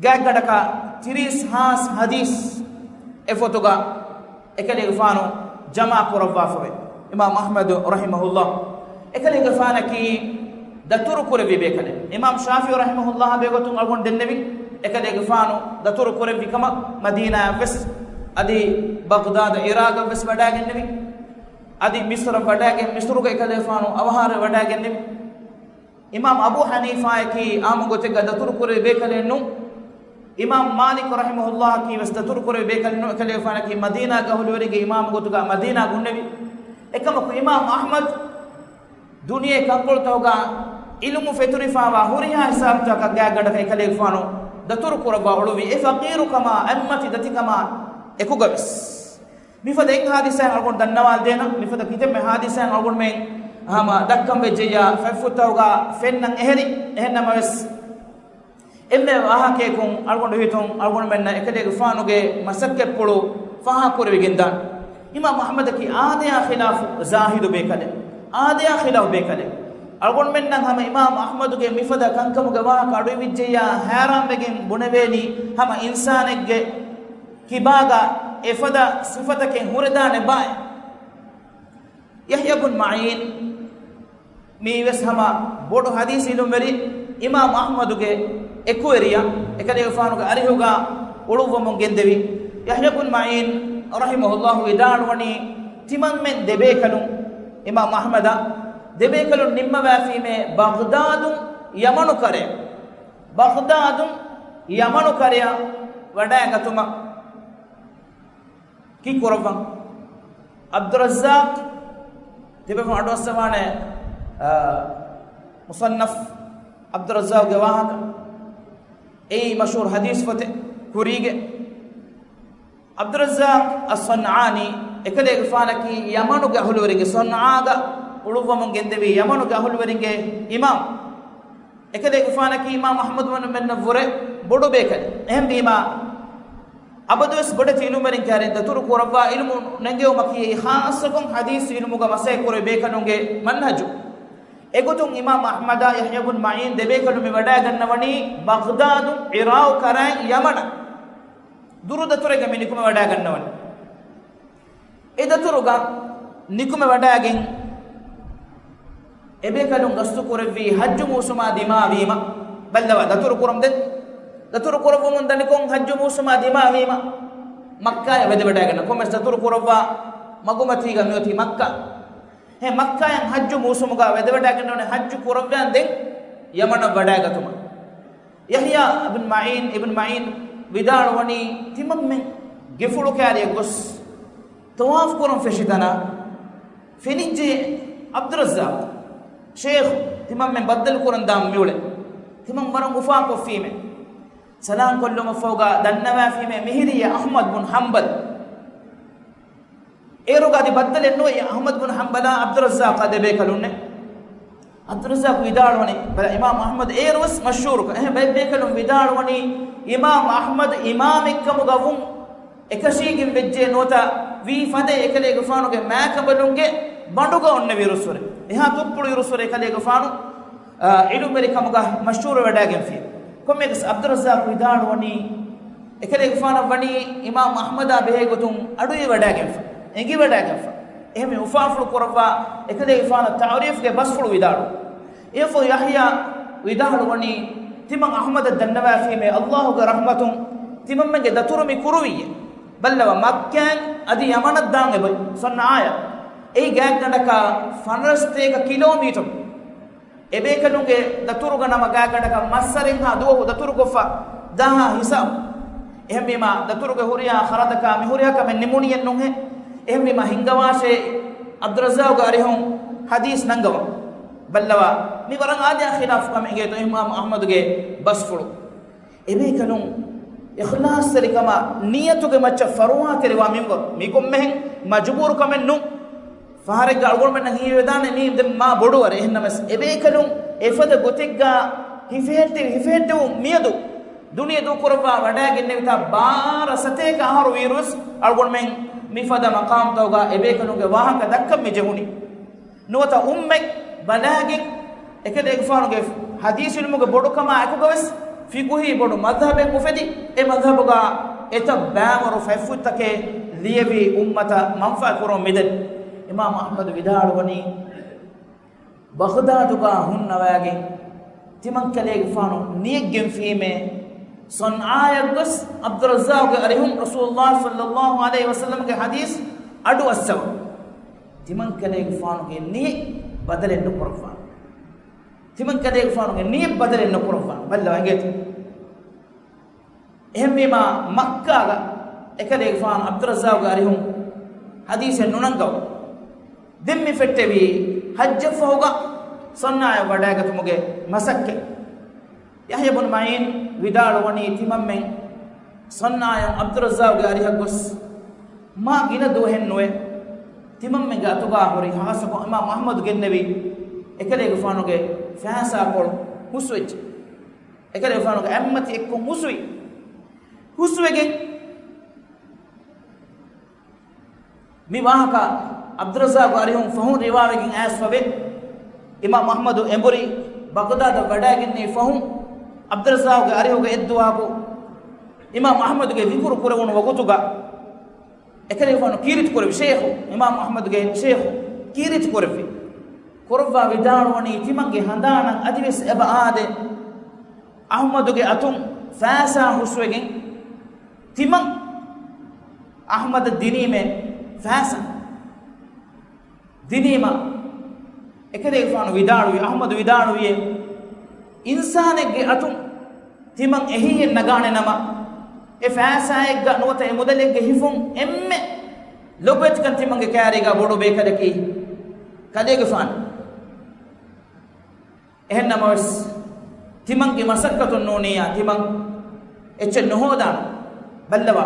ގާތްގަނޑަކަށް ތިރީސް ހާސް ޙަދީޘް އެފޮތުގަ އެކަލޭގެފާނު ޖަމާ ކުރައްވާފަވޭ. އިމާމް އަޙްމަދު ރަޙިމަހުﷲ އެކަލޭގެފާނަކީ ދަތުރު ކުރެއްވި ބޭކަލެއް. އިމާމް ޝާފިޢީ ރަޙިމަހުﷲ ބެހޭގޮތުން އަޅުގަނޑު ދެންނެވި އެކަލޭގެފާނު ދަތުރު ކުރެއްވި ކަމަށް މަދީނާއަށްވެސް، އަދި ބަޣްދާދަށް ޢިރާޤަށްވެސް ވަޑައިގެންނެވި. އަދި މިޞްރަށް ވަޑައިގެން މިޞްރުގަ އެކަލޭގެފާނު އަވަހާރަވެ ވަޑައިގެންނެވި. އިމާމް އަބޫ ޙަނީފާއަކީ އާއްމު ގޮތެއްގަ ދަތުރު ކުރެއްވި ބޭކަލެއް ނޫން. އިމާމް މާލިކު ރަޙިމަހުﷲއަކީ ވެސް ދަތުރު ކުރެއްވި ބޭކަލެއް ނޫން. އެކަލޭގެފާނަކީ މަދީނާގެ އަހުލުވެރިންގެ އިމާމު ގޮތުގަ މަދީނާގަ ހުންނެވި. އެކަމަކު އިމާމް އަޙްމަދު ދުނިޔެ ކަންކޮޅުތަކުގަ ޢިލްމު ފެތުރިފާވާ ހުރިހާ ހިސާބުތަކަށް ގާތްގަނޑަކަށް އެކަލޭގެފާނު ދަތުރު ކުރައްވާ އުޅުއްވި. އެ ފަޤީރުކަމާ އެއްމަތި ދަތިކަމާ އެކުގަވެސް. މިފަދަ އެއް ޙާދިސާއެއް އަޅުގަނޑު ދަންނަވާލަދޭނަން، މިފަދަ ކިތަންމެ ޙާދިސާއެއް އަޅުގަނޑުމެން ހަމަ ދައްކަން ވެއްޖެއްޔާ ފަތްފުށްތަކުގަ ފެންނަން އެހެރި. އެހެންނަމަވެސް، އެންމެ ވާހަކަޔަކުން އަޅުގަނޑު ހިތުން އަޅުގަނޑުމެންނަށް އެކަލޭގެފާނުގެ މަސައްކަތްޕުޅު ފާހަގަކުރެވިގެންދާނެ. އިމާމް އަޙްމަދަކީ އާދަޔާ ޚިލާފު ޒާހިދު ބޭކަލެއް. އާދަޔާ ޚިލާފު ބޭކަލެއް. އަޅުގަނޑުމެންނަށް ހަމަ އިމާމް އަޙްމަދުގެ މިފަދަ ކަންކަމުގެ ވާހަކަ އަޑުއިވިއްޖެއްޔާ ހައިރާންވެގެން ބުނެވޭނީ ހަމަ އިންސާނެއްގެ ކިބާގަ އެފަދަ ސިފަތަކެއް ހުރެދާނެ ބާއޭ. ޔަޙްޔާ ބުން މަޢީން މީވެސް ހަމަ ބޮޑު ޙަދީޘް ޢިލްމުވެރި އިމާމް އަޙްމަދުގެ އެކުވެރިޔާ، އެކަލޭގެފާނުގެ އަރިހުގަ އުޅުއްވަމުން ގެންދެވި. ޔަޙްޔާ ބުން މަޢީން ރަޙިމަހުﷲ ވިދާޅުވަނީ، ތިމަންމެން ދެބޭކަލުން، އިމާމް އަޙްމަދާ ދެބޭކަލުން ނިންމަވާފީމޭ ބަޣްދާދުން ޔަމަނު ކަރެއަށް، ބަޣްދާދުން ޔަމަނު ކަރެއަށް ވަޑައިގަތުމަށް. ކީއްކުރައްވަން؟ ޢަބްދުއްރައްޒާޤް ތިބެފަ އަޑުއައްސަވާނެ، އާ، މުޞައްނަފް ޢަބްދުއްރައްޒާޤްގެ ވާހަކަ. އެއީ މަޝްހޫރު ޙަދީޘް ފޮތެއް ކުރީގެ. ޢަބްދުއްރައްޒާޤް އައްޞަންޢާނީ އެކަލޭގެފާނަކީ ޔަމަނުގެ އަހުލުވެރިންގެ، ޞަންޢާގަ އުޅުއްވަމުން ގެންދެވީ ޔަމަނުގެ އަހުލުވެރިންގެ އިމާމް. އެކަލޭގެފާނަކީ އިމާމް އަޙްމަދު ވަނުމެންނަށްވުރެ ބޮޑު ބޭކަލެއް. އެހެންވީމާ، އަބަދުވެސް ބޮޑެތި ޢިލްމުވެރިން ކައިރިން ދަތުރު ކުރައްވާ ޢިލްމު ނެންގެވުމަކީ ޚާއްޞަކޮށް ޙަދީޘް ޢިލްމުގަ މަސައްކަތް ކުރެވޭ ބޭކަލުންގެ މަންހަޖު. އެގޮތުން އިމާމް އަޙްމަދާ ޔަޙްޔާ ބުން މަޢީން ދެބޭކަލުން މި ވަޑައިގަންނަވަނީ ބަޣްދާދު، ޢިރާޤު ކަރައިން ޔަމަނަށް. ދުރު ދަތުރެއްގަ މި ނިކުމެ ވަޑައިގަންނަވަނީ. އެ ދަތުރުގަ ނިކުމެ ވަޑައިގެން އެބޭކަލުން ގަސްތު ކުރެއްވީ ޙައްޖު މޫސުމާ ދިމާވީމަ. ބައްލަވާ ދަތުރު ކުރަމުން ދެން، ދަތުރު ކުރައްވަމުން ދަނިކޮށް ޙައްޖު މޫސުމާ ދިމާވީމަ، މައްކާޔަށް ވެދެވަޑައިގަންނަ ކޮންމެސް ދަތުރު ކުރައްވާ މަގުމަތީގަ މިއޮތީ މައްކާ. ހެ މައްކާޔަށް ޙައްޖު މޫސުމުގަ ވެދެވަޑައިގަންނަވަނީ ޙައްޖު ކުރައްވާން ދެން ޔަމަނަށް ވަޑައިގަތުމަށް. ޔަޙްޔާ އިބްން މަޢީން، އިބްން މަޢީން ވިދާޅުވަނީ، ތިމަންމެން ގެފުޅު ކައިރިއަށް ގޮސް ޠަވާފު ކުރަން ފެށި ތަނާ ފެނިއްޖެ ޢަބްދުއްރައްޒާޤް ޝޭޚު ތިމަންމެން ބައްދަލު ކުރަން ދާން މިއުޅެ. ތިމަން ވަރަށް އުފާކޮށްފީމޭ. ސަލާން ކޮށްލުމަށްފަހުގަ ދަންނަވާފީމޭ މިހިރީ އަޙްމަދު ބުން ޙަންބަލް. އޭރުގަ އަދި ބައްދަލެއް ނުވެ، އަޙްމަދު ބުން ޙަންބަލާ ޢަބްދުއްރައްޒާޤާ ދެބޭކަލުންނެއް. ޢަބްދުއްރައްޒާޤު ވިދާޅުވަނީ، ބަލަ، އިމާމް އަޙްމަދު އޭރުވެސް މަޝްހޫރުކަން. އެހެން ބައެއް ބޭކަލުން ވިދާޅުވަނީ، އިމާމް އަޙްމަދު އިމާމެއްކަމުގަ ވުން އެކަށީގެން ވެއްޖެ ނުވަތަ ވީ ފަދަ އެކަލޭގެފާނުގެ މާކަނބަލުންގެ ބަނޑުގަ އޮންނެވި އިރުއްސުރެ. އެހާ ތުއްޕުޅު އިރުއްސުރެ އެކަލޭގެފާނު އާ، ޢިލްމުވެރިކަމުގަ މަޝްހޫރުވެވަޑައިގެންފި. ކޮންމެއަކަސް ޢަބްދުއްރައްޒާޤު ވިދާޅުވަނީ، އެކަލޭގެފާނަށް ވަނީ އިމާމް އަޙްމަދާ ބެހޭގޮތުން އަޑުއިވިވަޑައިގެންފަ، އެނގިވަޑައިގެންފަ. އެހެންވެ އުފާފުޅު ކުރައްވާ އެކަލޭގެފާނަށް ތަޢުރީފްގެ ބަސްފުޅު ވިދާޅުވި. އެއަށްފަހު ޔަޙްޔާ ވިދާޅުވަނީ، ތިމަން އަޙްމަދަށް ދަންނަވާފީމޭ، ﷲގެ ރަޙްމަތުން ތިމަންމެންގެ ދަތުރު މި ކުރުވިއްޔޭ. ބައްލަވާ، މައްކާއިން އަދި ޔަމަނަށް ދާން އެބައޮތް ޞަންޢާޔަށް. އެއީ ގާތްގަނޑަކަށް ފަނަރަސްތޭކަ ކިލޯމީޓަރު. އެބޭކަލުންގެ ދަތުރުގަ ނަމަ ގާތްގަނޑަކަށް މައްސަރެއްހާ ދުވަހު ދަތުރުކޮށްފަ ދާހާ ހިސާބު. އެހެންވީމާ، ދަތުރުގެ ހުރިހާ ޚަރަދަކާ މި ހުރިހާ ކަމެއް ނިމުނިއެއްނުހޭ. އެހެންވީމާ، ހިންގަވާށޭ ޢަބްދުއްރައްޒާޤުގެ އަރިހުން ޙަދީޘް ނަންގަވަން. ބައްލަވާ، މި ވަރަށް އާދަޔާ ޚިލާފު ކަމެއް އިނގޭތޯ އިމާމު އަޙްމަދުގެ ބަސްފުޅު. އެބޭކަލުން އިޚްލާޞްތެރިކަމާ ނިޔަތުގެ މައްޗަށް ފަރުވާތެރިވާ މިންވަރު. މީ ކޮންމެހެން މަޖުބޫރު ކަމެއް ނޫން. ފަހަރެއްގަ އަޅުގަނޑުމެންނަށް ހީވެދާނެ މީ ދެން މާ ބޮޑުވަރެއް. އެހެންނަމަވެސް، އެބޭކަލުން އެފަދަ ގޮތެއްގަ ހިފެހެއްޓެވި، ހިފެހެއްޓެވުން މިއަދު ދުނިޔެ ދޫކުރައްވާ ވަޑައިގެންނެވިތާ ބާރަ ސަތޭކަ އަހަރު ވީއިރުވެސް އަޅުގަނޑުމެން މިފަދަ މަޤާމްތަކުގަ އެބޭކަލުންގެ ވާހަކަ ދައްކަން މި ޖެހުނީ. ނުވަތަ އުއްމަތް ބަލާގެން އެކަލޭގެފާނުގެ ޙަދީޘް ޢިލްމުގެ ބޮޑުކަމާ އެކުގަވެސް ފިޤުހީ ބޮޑު މަޛްހަބެއް އުފެދި، އެ މަޛްހަބުގަ އެތައް ބައިވަރު ފަތްފުށްތަކެއް ލިޔެވި އުއްމަތަށް މަންފާ ކުރަމުން މިދަނީ. އިމާމު އަޙްމަދު ވިދާޅުވަނީ، ބަޣްދާދުގަ ހުންނަވައިގެން ތިމަންކަލޭގެފާނު ނިޔަތްގެންފީމޭ، ޞަންޢާޔަށް ގޮސް ޢަބްދުއްރައްޒާޤުގެ އަރިހުން ރަސޫލުﷲ ޞައްލަﷲު ޢަލައިހި ވަސައްލަމްގެ ޙަދީޘް އަޑުއައްސަވަން. ތިމަންކަލޭގެފާނުގެ ނިޔަތް ބަދަލެއް ނުކުރައްވާނެ. ތިމަންކަލޭގެފާނުގެ ނިޔަތް ބަދަލެއް ނުކުރައްވާނެ. ބައްލަވާ އިނގޭތަ؟ އެހެންވީމާ، މައްކާގަ އެކަލޭގެފާނު ޢަބްދުއްރައްޒާޤުގެ އަރިހުން ޙަދީޘެއް ނުނަންގަވަން. ދެން މި ފެއްޓެވީ ޙައްޖަށްފަހުގަ ޞަންޢާޔަށް ވަޑައިގަތުމުގެ މަސައްކަތް. ޔަޙްޔާ ބުނު މަޢީން ވިދާޅުވަނީ، ތިމަންމެން ޞަންޢާޔަށް ޢަބްދުއްރައްޒާޤުގެ އަރިހަށް ގޮސް މާ ގިނަ ދުވަހެއް ނުވެ، ތިމަންމެންގެ އަތުގަ ހުރި، ޚާއްޞަކޮށް އިމާމު އަޙްމަދު ގެންނެވި، އެކަލޭގެފާނުގެ ފައިސާކޮޅު ހުސްވެއްޖެ. އެކަލޭގެފާނުގެ އަތްމަތި އެއްކޮށް ހުސްވި. ހުސްވެގެން މި ވާހަކަ ޢަބްދުއްރައްޒާޤު އަރިހުން ފަހުން ރިވާވެގެން އައިސްފަވޭ. އިމާމު އަޙްމަދު އެނބުރި ބަޣްދާދަށް ވަޑައިގެންނެވި ފަހުން، ޢަބްދުއްރައްޒާޤުގެ އަރިހުގެ އެއްދުވަހަކު އިމާމު އަޙްމަދުގެ ޛިކުރު ކުރެވުނު ވަގުތުގަ، އެކަލޭގެފާނު ކީރިތި ކުރެއްވި، ޝޭޚު، އިމާމު އަޙްމަދުގެ ޝޭޚު ކީރިތި ކުރެއްވި. ކުރައްވާ ވިދާޅުވަނީ، ތިމަންގެ ހަނދާނަށް އަދިވެސް އެބަ އާދޭ، އަޙްމަދުގެ އަތުން ފައިސާ ހުސްވެގެން، ތިމަން އަޙްމަދަށް ދިނީމޭ ފައިސާ. ދިނީމަ، އެކަލޭގެފާނު ވިދާޅުވި، އަޙްމަދު ވިދާޅުވިއޭ، އިންސާނެއްގެ އަތުން ތިމަން އެހީއެއް ނަގާނެ ނަމަ، އެ ފައިސާއެއްގަ ނުވަތަ އެ މުދަލެއްގެ ހިފުން އެންމެ ލޮބުވެތިކަން ތިމަންގެ ކައިރީގަ ބޮޑު ބޭކަލަކީ ކަލޭގެފާނު. އެހެންނަމަވެސް، ތިމަންގެ މަސައްކަތުން ނޫނިއްޔާ، ތިމަން އެއްޗެއް ނުހޯދާނަން. ބައްލަވާ،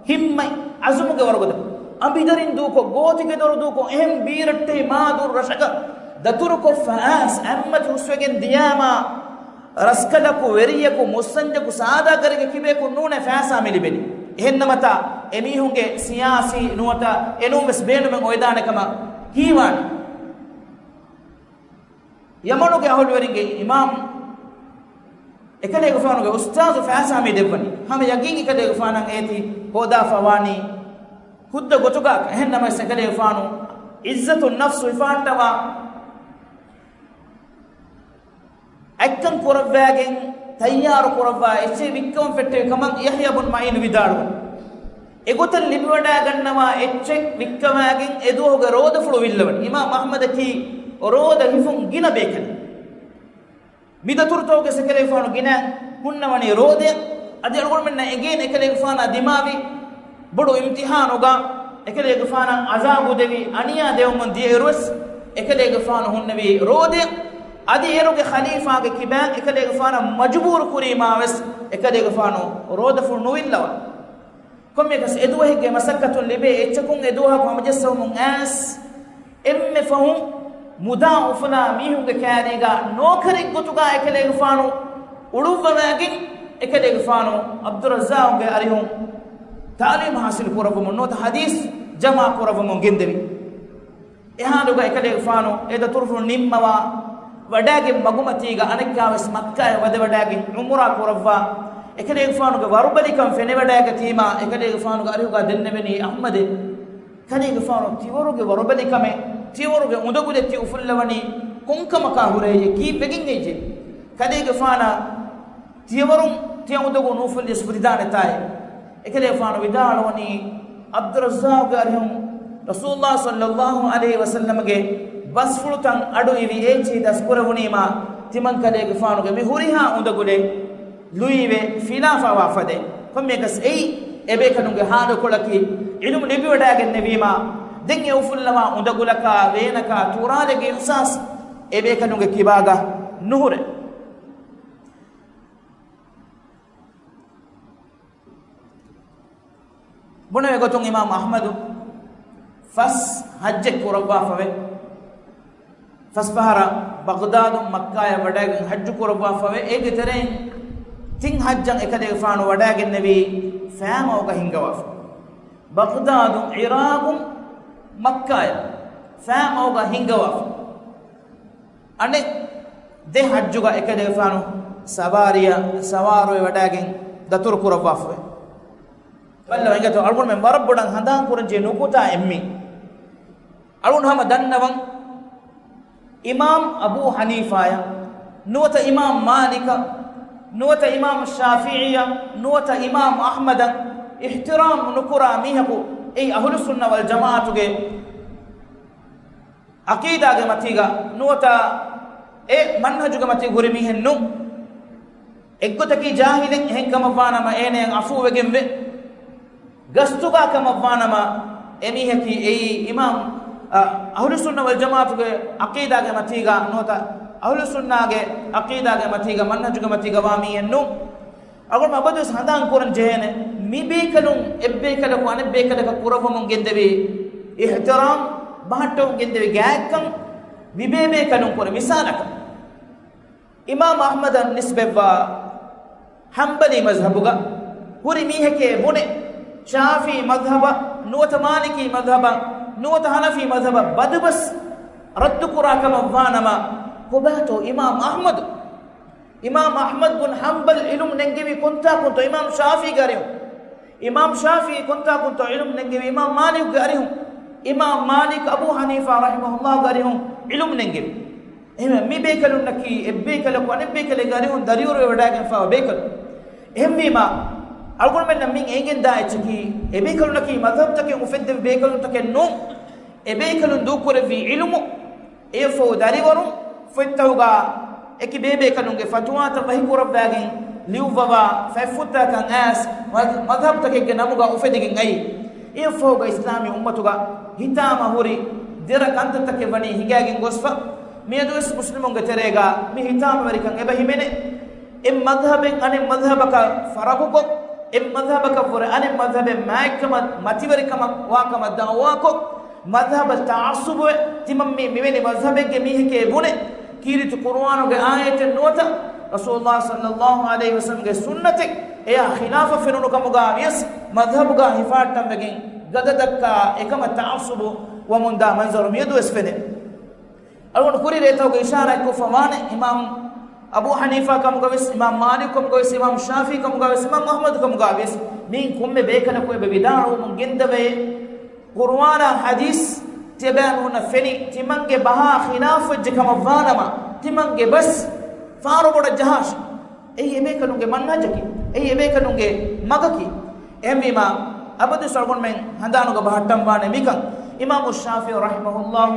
ހިންމަތް އަޒުމުގެ ވަރުގަދަ، އަނބިދަރިން ދޫކޮށް، ގޯތިގެ ދޮރު ދޫކޮށް، އެހެން ބީރައްޓެހި މާ ދުރު ރަށަކަށް ދަތުރުކޮށްފަ އައިސް، އަތްމަތި ހުސްވެގެން ދިޔާމާ، ރަސްކަލަކު، ވެރިޔަކު، މުއްސަންޖަކު، ސާދާ ގަރިގެ ކިބަޔަކު ނޫނޭ ފައިސާ މި ލިބެނީ. އެހެންނަމަތާ، އެމީހުންގެ ސިޔާސީ ނުވަތަ އެނޫންވެސް ބޭނުމެއް އޮވެދާނެ ކަމަށް ހީވާނެ. ޔަމަނުގެ އަހުލުވެރިންގެ އިމާމް، އެކަލޭގެފާނުގެ އުސްތާޒު ފައިސާ މި ދެއްވަނީ. ހަމަ ޔަގީން އެކަލޭގެފާނަށް އޭތި ހޯދާފަ ވާނީ ހުއްދަ ގޮތުގަ. އެހެންނަމަވެސް، އެކަލޭގެފާނު ޢިއްޒަތު ނަފްސު ހިފާއްޓަވާ، އަތްކަން ކުރައްވައިގެން ތައްޔާރު ކުރައްވާ އެއްޗެއް ވިއްކަވަން ފެއްޓެވި ކަމަށް ޔަޙްޔާ ބުން މަޢީނު ވިދާޅުވި. އެގޮތަށް ލިބިވަޑައިގަންނަވާ އެއްޗެއް ވިއްކަވައިގެން އެދުވަހުގެ ރޯދަފުޅު ވިއްލަވަނީ. އިމާމް އަޙްމަދަކީ ރޯދަ ހިފުން ގިނަ ބޭކަލެއް. މި ދަތުރުތަކުގެ އެކަލޭގެފާނު ގިނަ ހުންނަވަނީ ރޯދައަށް. އަދި އަޅުގަނޑުމެންނަށް އެނގޭނެ އެކަލޭގެފާނާ ދިމާވި ބޮޑު އިމްތިޙާނުގަ އެކަލޭގެފާނަށް ޢަޒާބު ދެވި، އަނިޔާ ދެވުމުން ދިޔައިރުވެސް އެކަލޭގެފާނު ހުންނެވީ ރޯދައަށް. އަދި އޭރުގެ ޚަލީފާގެ ކިބައިން އެކަލޭގެފާނަށް މަޖުބޫރު ކުރީމާވެސް އެކަލޭގެފާނު ރޯދަފުޅު ނުވިއްލަވާ. ކޮންމެއަކަސް އެދުވަހެއްގެ މަސައްކަތުން ލިބޭ އެއްޗަކުން އެދުވަހަކު ހަމަޖައްސަވަމުން އައިސް، އެންމެ ފަހުން މުދާ އުފުލާ މީހުންގެ ކައިރީގަ ނޯކަރެއް ގޮތުގަ އެކަލޭގެފާނު އުޅުއްވަވައިގެން، އެކަލޭގެފާނު ޢަބްދުއްރައްޒާޤުގެ އަރިހުން ތަޢުލީމު ޙާޞިލު ކުރައްވަމުން ނުވަތަ ޙަދީޘް ޖަމާ ކުރައްވަމުން ގެންދެވި. އެ ޙާލުގަ އެކަލޭގެފާނު އެ ދަތުރުފުޅު ނިންމަވާ ވަޑައިގެން މަގުމަތީގަ އަނެއްކާވެސް މައްކާއަށް ވަދެވަޑައިގެން ޢުމުރާ ކުރައްވާ، އެކަލޭގެފާނުގެ ވަރުބަލިކަން ފެނިވަޑައިގަތީމާ، އެކަލޭގެފާނުގެ އަރިހުގަ ދެންނެވެނީ އަޙްމަދެއް. ކަލޭގެފާނު ތިވަރުގެ ވަރުބަލިކަމެއް، ތިވަރުގެ އުނދަގުލެއް ތި އުފުއްލަވަނީ ކޮންކަމަކާ ހުރެއޭ؟ ކީއްވެގެން އެއްޔެ؟ ކަލޭގެފާނަށް ތިޔަވަރުން ތިޔަ އުނދަގޫ ނޫފުއްލިޔަސް ފުދިދާނެތާއޭ؟ އެކަލޭގެފާނު ވިދާޅުވަނީ، ޢަބްދުއްރައްޒާޤުގެ އަރިހުން ރަސޫލުﷲ ޞައްލަﷲު ޢަލައިހި ވަސައްލަމަގެ ބަސްފުޅުތައް އަޑު އިވި އޭޗި ދަސްކުރެވުނީމާ، ތިމަންކަލޭގެފާނުގެ މި ހުރިހާ އުނދަގުލެއް ލުއިވެ ފިލާފަވާ ފަދައިން. ކޮންމެއަކަސް އެއީ އެބޭކަލުންގެ ހާލުކޮޅަކީ، ޢިލްމު ލިބިވަޑައިގެންނެވީމާ، ދެން އެ އުފުއްލަވާ އުނދަގުލަކާ ވޭނަކާ ތުރާލެއްގެ އިޙްސާސް އެބޭކަލުންގެ ކިބާގަ ނުހުރޭ. ބުނެވޭ ގޮތުން އިމާމް އަޙްމަދު ފަސް ޙައްޖެއް ކުރައްވާފަވޭ. ފަސް ފަހަރަށް ބަޣްދާދުން މައްކާޔަށް ވަޑައިގެން ޙައްޖު ކުރައްވާފަވޭ. އޭގެ ތެރެއިން ތިން ޙައްޖަށް އެކަލޭގެފާނު ވަޑައިގެންނެވީ ފައިމަގުގަ ހިންގަވާފަ. ބަޣްދާދުން، ޢިރާޤުން، މައްކާޔަށް ފައިމަގުގަ ހިންގަވާފަ. އަނެއް ދެ ޙައްޖުގަ އެކަލޭގެފާނު ސަވާރިއަށް ސަވާރުވެ ވަޑައިގެން ދަތުރު ކުރައްވާފަވޭ. ބައްލަވަ އިނގޭތޯ، އަޅުގަނޑުމެން ވަރަށް ބޮޑަށް ހަނދާން ކުރަން ޖެހޭ ނުކުތާ އެއްމީ. އަޅުގަނޑު ހަމަ ދަންނަވަން، އިމާމް އަބޫ ޙަނީފާއަށް، ނުވަތަ އިމާމް މާލިކަށް، ނުވަތަ އިމާމް ޝާފިޢީއަށް، ނުވަތަ އިމާމް އަޙްމަދަށް އިޙްތިރާމް ނުކުރާ މީހަކު އެއީ އަހުލުއްސުންނަ ވަލްޖަމާޢަތުގެ ޢަޤީދާގެ މަތީގަ ނުވަތަ އެ މަންހަޖުގެ މަތީގަ ހުރި މީހެއް ނޫން. އެއްގޮތަކީ ޖާހިލެއް، އެހެން ކަމަށްވާނަމަ އޭނައަށް ޢަފޫވެގެންވޭ. ގަސްތުގާ ކަމަށްވާނަމަ އެމީހަކީ އެއީ އިމާމް، އަ، އަހުލުއްސުންނަ ވަލްޖަމާޢަތުގެ ޢަޤީދާގެ މަތީގަ ނުވަތަ އަހުލުއްސުންނާގެ ޢަޤީދާގެ މަތީގަ މަންހަޖުގެ މަތީގަ ވާ މީހެއް ނޫން. އަޅުގަނޑު އަބަދުވެސް ހަނދާން ކުރަން ޖެހޭނެ، މި ބޭކަލުން އެއްބޭކަލަކު އަނެއްބޭކަލަކަށް ކުރައްވަމުން ގެންދެވި އިޙްތިރާމް، ބަހައްޓަވަމުން ގެންދެވި ގާތްކަން މި ބޭބޭކަލުން ކުރޭ. މިސާލަކަށް، އިމާމް އަޙްމަދަށް ނިސްބަތްވާ ޙަންބަލީ މަޒްހަބުގަ ހުރި މީހެކޭ ބުނެ، ޝާފިޢީ މަޒްހަބަށް ނުވަތަ މާލިކީ މަޒްހަބަށް ނުވަތަ ޙަނަފީ މަޒްހަބަށް ބަދުބަސް ރައްދުކުރާ ކަމަށްވާނަމަ، ކޮބާތޯ އިމާމް އަޙްމަދު؟ އިމާމް އަޙްމަދު ބުން ޙަންބަލް ޢިލްމު ނެންގެވީ ކޮންތާކުންތޯ އިމާމް ޝާފިޢީގެ އަރިހުން؟ އިމާމް ޝާފިޢީ ކޮންތާކުންތޯ ޢިލްމު ނެންގެވީ؟ އިމާމް މާލިކުގެ އަރިހުން. އިމާމް މާލިކް އަބޫ ޙަނީފާ ރަޙިމަހުﷲގެ އަރިހުން ޢިލްމު ނެންގެވީ. އެހެންވެ، މި ބޭކަލުންނަކީ އެއްބޭކަލަކު އަނެއްބޭކަލެއްގެ އަރިހުން ދަރިވަރުވެވަޑައިގެންފާވާ ބޭކަލުން. އެހެންވީމާ، އަޅުގަނޑުމެންނަށް މިން އެނގެންދާ އެއްޗަކީ، އެބޭކަލުންނަކީ މަޒްހަބުތަކެއް އުފެއްދެވި ބޭކަލުންތަކެއް ނޫން. އެބޭކަލުން ދޫކުރެއްވި ޢިލްމު، އެއަށްފަހު ދަރިވަރުން ފޮތްތަކުގަ އެކި ބޭބޭކަލުންގެ ފަތުވާތައް ވަހިކުރައްވާގެން ލިޔުއްވަވާ ފަތްފުށްތަކަށް އައިސް މަ-، މަޒްހަބުތަކެއްގެ ނަމުގަ އުފެދިގެން އައީ. އެއަށްފަހުގަ އިސްލާމީ އުއްމަތުގަ ހިތާމަ ހުރި ދެރަ ކަންތައްތަކެއް ވަނީ ހިނގައިގެން ގޮސްފަ. މިއަދުވެސް މުސްލިމުންގެ ތެރޭގަ މި ހިތާމަވެރިކަން އެބަ ހިމެނޭ. އެއް މަޒްހަބެއް އަނެއް މަޒްހަބަކަށް ފަރަގުކޮށް، އެއް މަޒްހަބަކަށްވުރެ އަނެއް މަޒްހަބެއް މާތްކަމަށް މަތިވެރިކަމަށް ވާކަމަށް ދަޢުވާކޮށް، މަޒްހަބަށް ތަޢައްޞުބުވެ، ތިމަން މީ މިވެނި މަޒްހަބެއްގެ މީހެކޭ ބުނެ، ކީރިތި ޤުރުއާނުގެ އާޔަތެއް ނުވަތަ ރަސޫލުﷲ ޞައްލަﷲ ޢަލައިހި ވަސައްލަމްގެ ސުންނަތެއް އެޔާ ޚިލާފަށް ފެނުނު ކަމުގަ ވިޔަސް، މަޒްހަބުގަ ހިފާއްޓަންވެގެން ގަދަ ދައްކާ އެކަމަށް ތަޢައްޞުބު ވަމުންދާ މަންޒަރު މިއަދުވެސް ފެނޭ. އަޅުގަނޑު ކުރި ރޭތަކުގަ އިޝާރާތްކޮށްފަ ވާނެ، އިމާމް އަބޫ ޙަނީފާ ކަމުގަ ވެސް، އިމާމް މާލިކު ކަމުގަ ވެސް، އިމާމް ޝާފިޢީ ކަމުގަ ވެސް، އިމާމް އަޙްމަދު ކަމުގަ ވެސް، މިއިން ކޮންމެ ބޭކަލަކު އެބަ ވިދާޅުވަމުން ގެންދަވޭ، ޤުރުއާނާ ޙަދީޘް ތިޔަބައިމީހުންނަށް ފެނި، ތިމަންގެ ބަހާ ޚިލާފުވެއްޖެ ކަމަށްވާނަމަ، ތިމަންގެ ބަސް ފާރުބޮޑަށް ޖަހާށި. އެއީ އެބޭކަލުންގެ މަންހަޖަކީ، އެއީ އެބޭކަލުންގެ މަގަކީ. އެހެންވީމާ، އަބަދުވެސް އަޅުގަނޑުމެން ހަނދާނުގަ ބަހައްޓަންވާނެ މިކަން. އިމާމު ޝާފިޢީ ރަޙިމަހުﷲ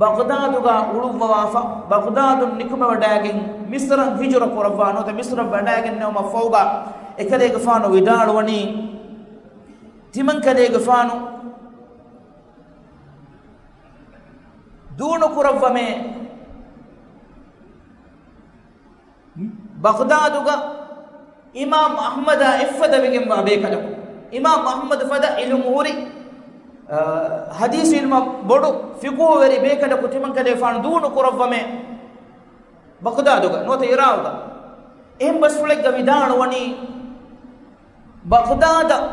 ބަޣްދާދުގަ އުޅުއްވަވާފަ، ބަޣްދާދުން ނިކުމެވަޑައިގެން މިޞްރަށް ހިޖުރަ ކުރައްވާ ނުވަތަ މިޞްރަށް ވަޑައިގެންނެވުމަށްފަހުގަ، އެކަލޭގެފާނު ވިދާޅުވަނީ، ތިމަން ކަލޭގެފާނު ދޫނުކުރައްވަމޭ، ބަޣްދާދުގަ އިމާމް އަޙްމަދާ އެއްފަދަވެގެންވާ ބޭކަލަކު. އިމާމް އަޙްމަދު ފަދަ ޢިލްމު ހުރި، އަ، ޙަދީޘް ޢިލްމަށް ބޮޑު ފިޤުހުވެރި ބޭކަލަކު ތިމަން ކަލޭފާނު ދޫނު ކުރައްވަމޭ ބަޣްދާދުގަ ނުވަތަ ޢިރާޤުގަ. އެހެން ބަސްފުޅެއްގަ ވިދާޅުވަނީ، ބަޣްދާދަށް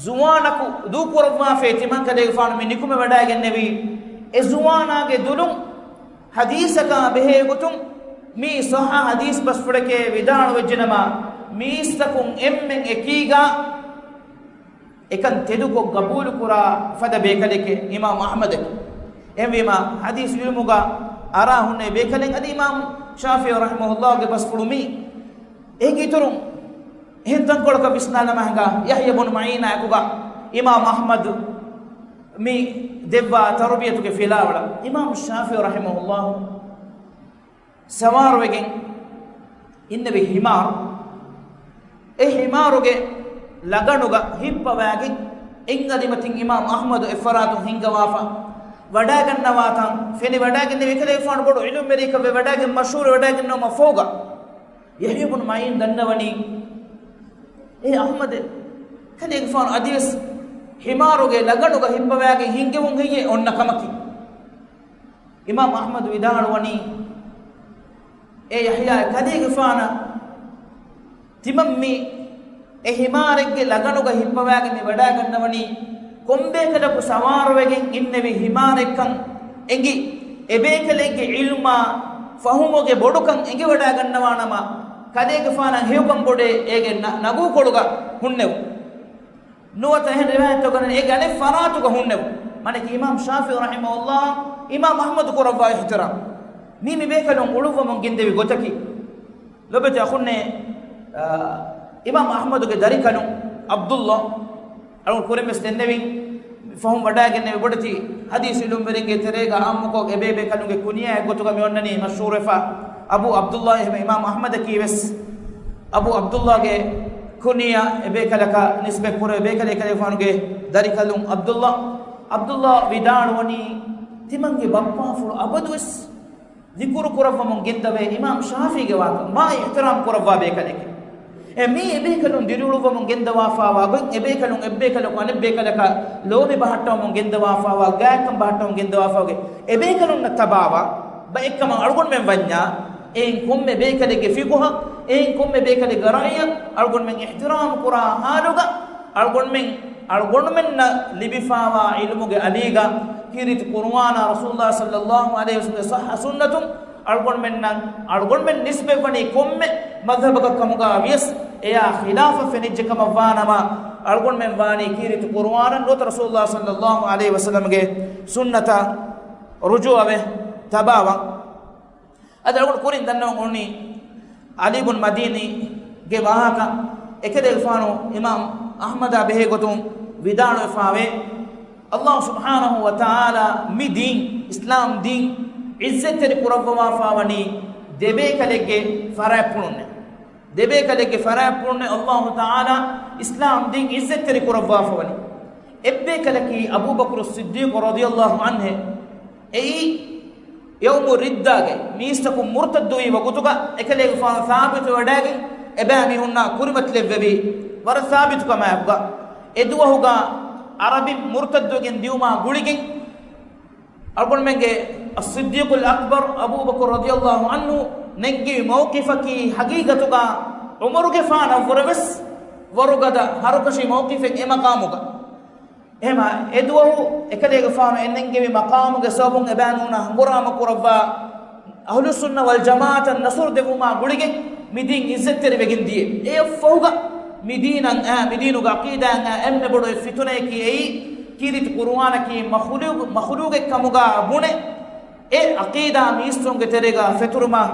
ޒުވާނަކު ދޫކުރައްވާފައި ތިމަން ކަލޭގެފާނު މި ނިކުމެވަޑައިގެންނެވީ، އެ ޒުވާނާގެ ދުލުން ޙަދީޘަކާ ބެހޭގޮތުން މީ ޞައްޙަ ޙަދީޘް ބަސްފުޅެކޭ ވިދާޅުވެއްޖެނަމަ، މީސްތަކުން އެންމެން އެކީގާ އެކަން ތެދުކޮށް ގަބޫލުކުރާ ފަދަ ބޭކަލެކޭ އިމާމް އަޙްމަދަކީ. އެހެންވީމާ، ޙަދީޘް ޢިލްމުގަ އަރާ ހުންނެވި ބޭކަލެއް އަދި އިމާމް ޝާފިޢީ ރަޙިމަހުﷲގެ ބަސްފުޅު މީ. އޭގެ އިތުރުން އެހެން ތަންކޮޅަކަށް ވިސްނާލަމާ ހިނގާ، ޔަޙްޔާ ބުނު މަޢީނާއެކުގަ އިމާމް އަޙްމަދު މި ދެއްވާ ތަރުބިޔަތުގެ ފިލާވަޅަށް އިމާމު ޝާފިޢީ ރަޙިމަހުﷲ ސަވާރުވެގެން އިންނެވި ހިމާރު، އެ ހިމާރުގެ ލަގަނުގަ ހިއްޕަވާގެން އެއް އަދިމަތިން އިމާމު އަޙްމަދު އެއްފަރާތުން ހިންގަވާފަ ވަޑާގަންނަވާތަން ފެނިވަޑާގެންނެވި އެކަލޭގެފާނު ބޮޑު ޢިލްމުވެރިއަކަށްވެ ވަޑާގެން މަޝްހޫރުވެވަޑާގެންނެވުމަށް ފަހުގަ، ޔަޙްޔާ ބުނު މަޢީން ދަންނަވަނީ، އޭ އަޙްމަދޭ، ކަލޭގެފާނު އަދިވެސް ހިމާރުގެ ލަގަނުގަ ހިއްޕަވާގެން ހިންގެވުން ހެއްޔޭ އޮންނަ ކަމަކީ؟ އިމާމު އަޙްމަދު ވިދާޅުވަނީ، އޭ ޔަޙްޔާ، ކަލޭގެފާނަށް ތިމަން މި އެ ހިމާރެއްގެ ލަގަނުގަ ހިއްޕަވާގެން މި ވަޑާގަންނަވަނީ، ކޮންބޭކަލަކު ސަވާރުވެގެން އިންނެވި ހިމާރެއްކަން އެނގި، އެބޭކަލެއްގެ ޢިލްމާ ފަހުމުގެ ބޮޑުކަން އެނގިވަޑާގަންނަވާނަމަ، ކަލޭގެފާނަށް ހެޔޮކަން ބޮޑޭ އޭގެ ނަ-، ނަގޫކޮޅުގަ ހުންނެވުން. ނުވަތަ އެހެން ރިވާޔަތްތަކުގަ އޭގެ އަނެއް ފަރާތުގަ ހުންނެވުން. މާނައަކީ އިމާމު ޝާފިޢީ ރަޙިމަހުﷲ، އިމާމު އަޙްމަދު ކުރައްވާ އިޙްތިރާމް. މީ މި ބޭކަލުން އުޅުއްވަމުން ގެންދެވި ގޮތަކީ. ލޮބެތި އަޚުންނޭ، އާ، އިމާމު އަޙްމަދުގެ ދަރިކަލުން ޢަބްދުﷲ، އަޅުގަނޑު ކުރިން ވެސް ދެންނެވިން، ފަހުން ވަޑާގެންނެވި ބޮޑެތި ޙަދީޘް ޢިލްމުވެރިންގެ ތެރޭގަ ޢާއްމުކޮށް އެބޭބޭކަލުންގެ ކުނިޔާއެއް ގޮތުގަ މި އޮންނަނީ މަޝްހޫރުވެފަ އަބޫ ޢަބްދުﷲ. އެހެން އިމާމު އަޙްމަދަކީ ވެސް އަބޫ ޢަބްދުﷲގެ ކުނިޔާ އެބޭކަލަކަށް ނިސްބަތް ކުރެވޭ ބޭކަލެއް. އެކަލޭގެފާނުގެ ދަރިކަލުން ޢަބްދުﷲ. ޢަބްދުﷲ ވިދާޅުވަނީ، ތިމަންގެ ބައްޕާފުޅު އަބަދުވެސް ޛިކުރު ކުރައްވަމުން ގެންދަވޭ އިމާމު ޝާފިޢީގެ ވާހަކަ، މާ އިޙްތިރާމް ކުރައްވާ ބޭކަލެކޭ. އެ މީ އެބޭކަލުން ދިރިއުޅުއްވަމުން ގެންދަވާފާވާ ގޮތް، އެބޭކަލުން އެއްބޭކަލަކު އަނެއްބޭކަލަކަށް ލޯބި ބަހައްޓަވަމުން ގެންދަވާފާވާ، ގާތްކަން ބަހައްޓަވަމުން ގެންދަވާފާވާ ގޮތް، އެބޭކަލުންނަށް ތަބާވާ ބައެއްކަމަށް އަޅުގަނޑުމެން ވަންޏާ، އެއިން ކޮންމެ ބޭކަލެއްގެ ފިޤުހަށް، އެއިން ކޮންމެ ބޭކަލެއްގެ ރައުޔަށް އަޅުގަނޑުމެން އިޙްތިރާމް ކުރާ ޙާލުގަ، އަޅުގަނޑުމެން، އަޅުގަނޑުމެންނަށް ލިބިފާވާ ޢިލްމުގެ އަލީގަ ކީރިތި ޤުރުއާނާ ރަސޫލުﷲ ޞައްލައްލާހު ޢަލައިހި ވަސައްލަމްގެ ޞައްޙަ ސުންނަތުން އަޅުގަނޑުމެންނަށް، އަޅުގަނޑުމެން ނިސްބަތްވަނީ ކޮންމެ މަޛްހަބަކަށް ކަމުގަ ވިޔަސް، އެޔާ ޚިލާފަށް ފެނިއްޖެ ކަމަށްވާނަމަ، އަޅުގަނޑުމެން ވާނީ ކީރިތި ޤުރުއާނަށް ނުވަތަ ރަސޫލުﷲ ޞައްލައްލާހު ޢަލައިހި ވަސައްލަމްގެ ސުންނަތަށް ރުޖޫޢަވެ ތަބާވަން. އަދި އަޅުގަނޑު ކުރިން ދަންނަވަން އުޅުނީ ޢަލީ ބުން މަދީނީގެ ވާހަކަ. އެކަލޭގެފާނު އިމާމް އަޙްމަދާ ބެހޭ ގޮތުން ވިދާޅުވެފާވޭ، ﷲ ސުބްޙާނަހޫ ވަތަޢާލާ މި ދީން، އިސްލާމް ދީން ޢިއްޒަތްތެރި ކުރައްވަވާފާވަނީ ދެބޭކަލެއްގެ ފަރާތްޕުޅުންނޭ. ދެބޭކަލެއްގެ ފަރާތްޕުޅުންނޭ ﷲ ތަޢާލާ އިސްލާމް ދީން ޢިއްޒަތްތެރި ކުރައްވާފަވަނީ. އެއްބޭކަލަކީ އަބޫބަކުރު ޞިއްދީޤު ރަޟިޔަﷲ ޢަންހު. އެއީ ޔައުމު ރިއްދާގައި މީސްތަކުން މުރުތައްދުވި ވަގުތުގަ އެކަލޭގެފާނު ސާބިތުވެވަޑައިގެން އެބައިމީހުންނާ ކުރިމަތިލެއްވެވި ވަރަށް ސާބިތުކަމާއެކުގަ، އެދުވަހުގަ ޢަރަބިން މުރުތައްދުވެގެން ދިއުމާ ގުޅިގެން، އަޅުގަނޑުމެންގެ އައްޞިއްދީޤުލް އަކްބަރު އަބޫބަކުރު ރަޟިޔަﷲ ޢަންހު ނެންގިވި މައުޤިފަކީ ޙަޤީޤަތުގަ ޢުމަރުގެފާނަށްވުރެވެސް ވަރުގަދަ ހަރުކަށި މައުޤިފެއް އެ މަޤާމުގަ. އެހެމަ އެދުވަހު އެކަލޭގެފާނު އެންނެންގެވި މަޤާމުގެ ސަބަބުން އެބައިމީހުންނާ ހަނގުރާމަ ކުރައްވާ އަހުލުއްސުންނަ ވަލްޖަމާޢަތަށް ނަޞްރު ދެއްވުމާ ގުޅިގެން މިދީން ޢިއްޒަތްތެރިވެގެން ދިޔަ. އެއަށްފަހުގަ މިދީނަށް އައި، މިދީނުގެ ޢަޤީދާއަށް އައި އެންމެ ބޮޑު އެއް ފިތުނަޔަކީ އެއީ، ކީރިތި ޤުރުއާނަކީ މަޚުލޫޤު، މަޚުލޫޤެއް ކަމުގަ ބުނެ، އެ ޢަޤީދާ މީސްތަކުންގެ ތެރޭގަ ފެތުރުމަށް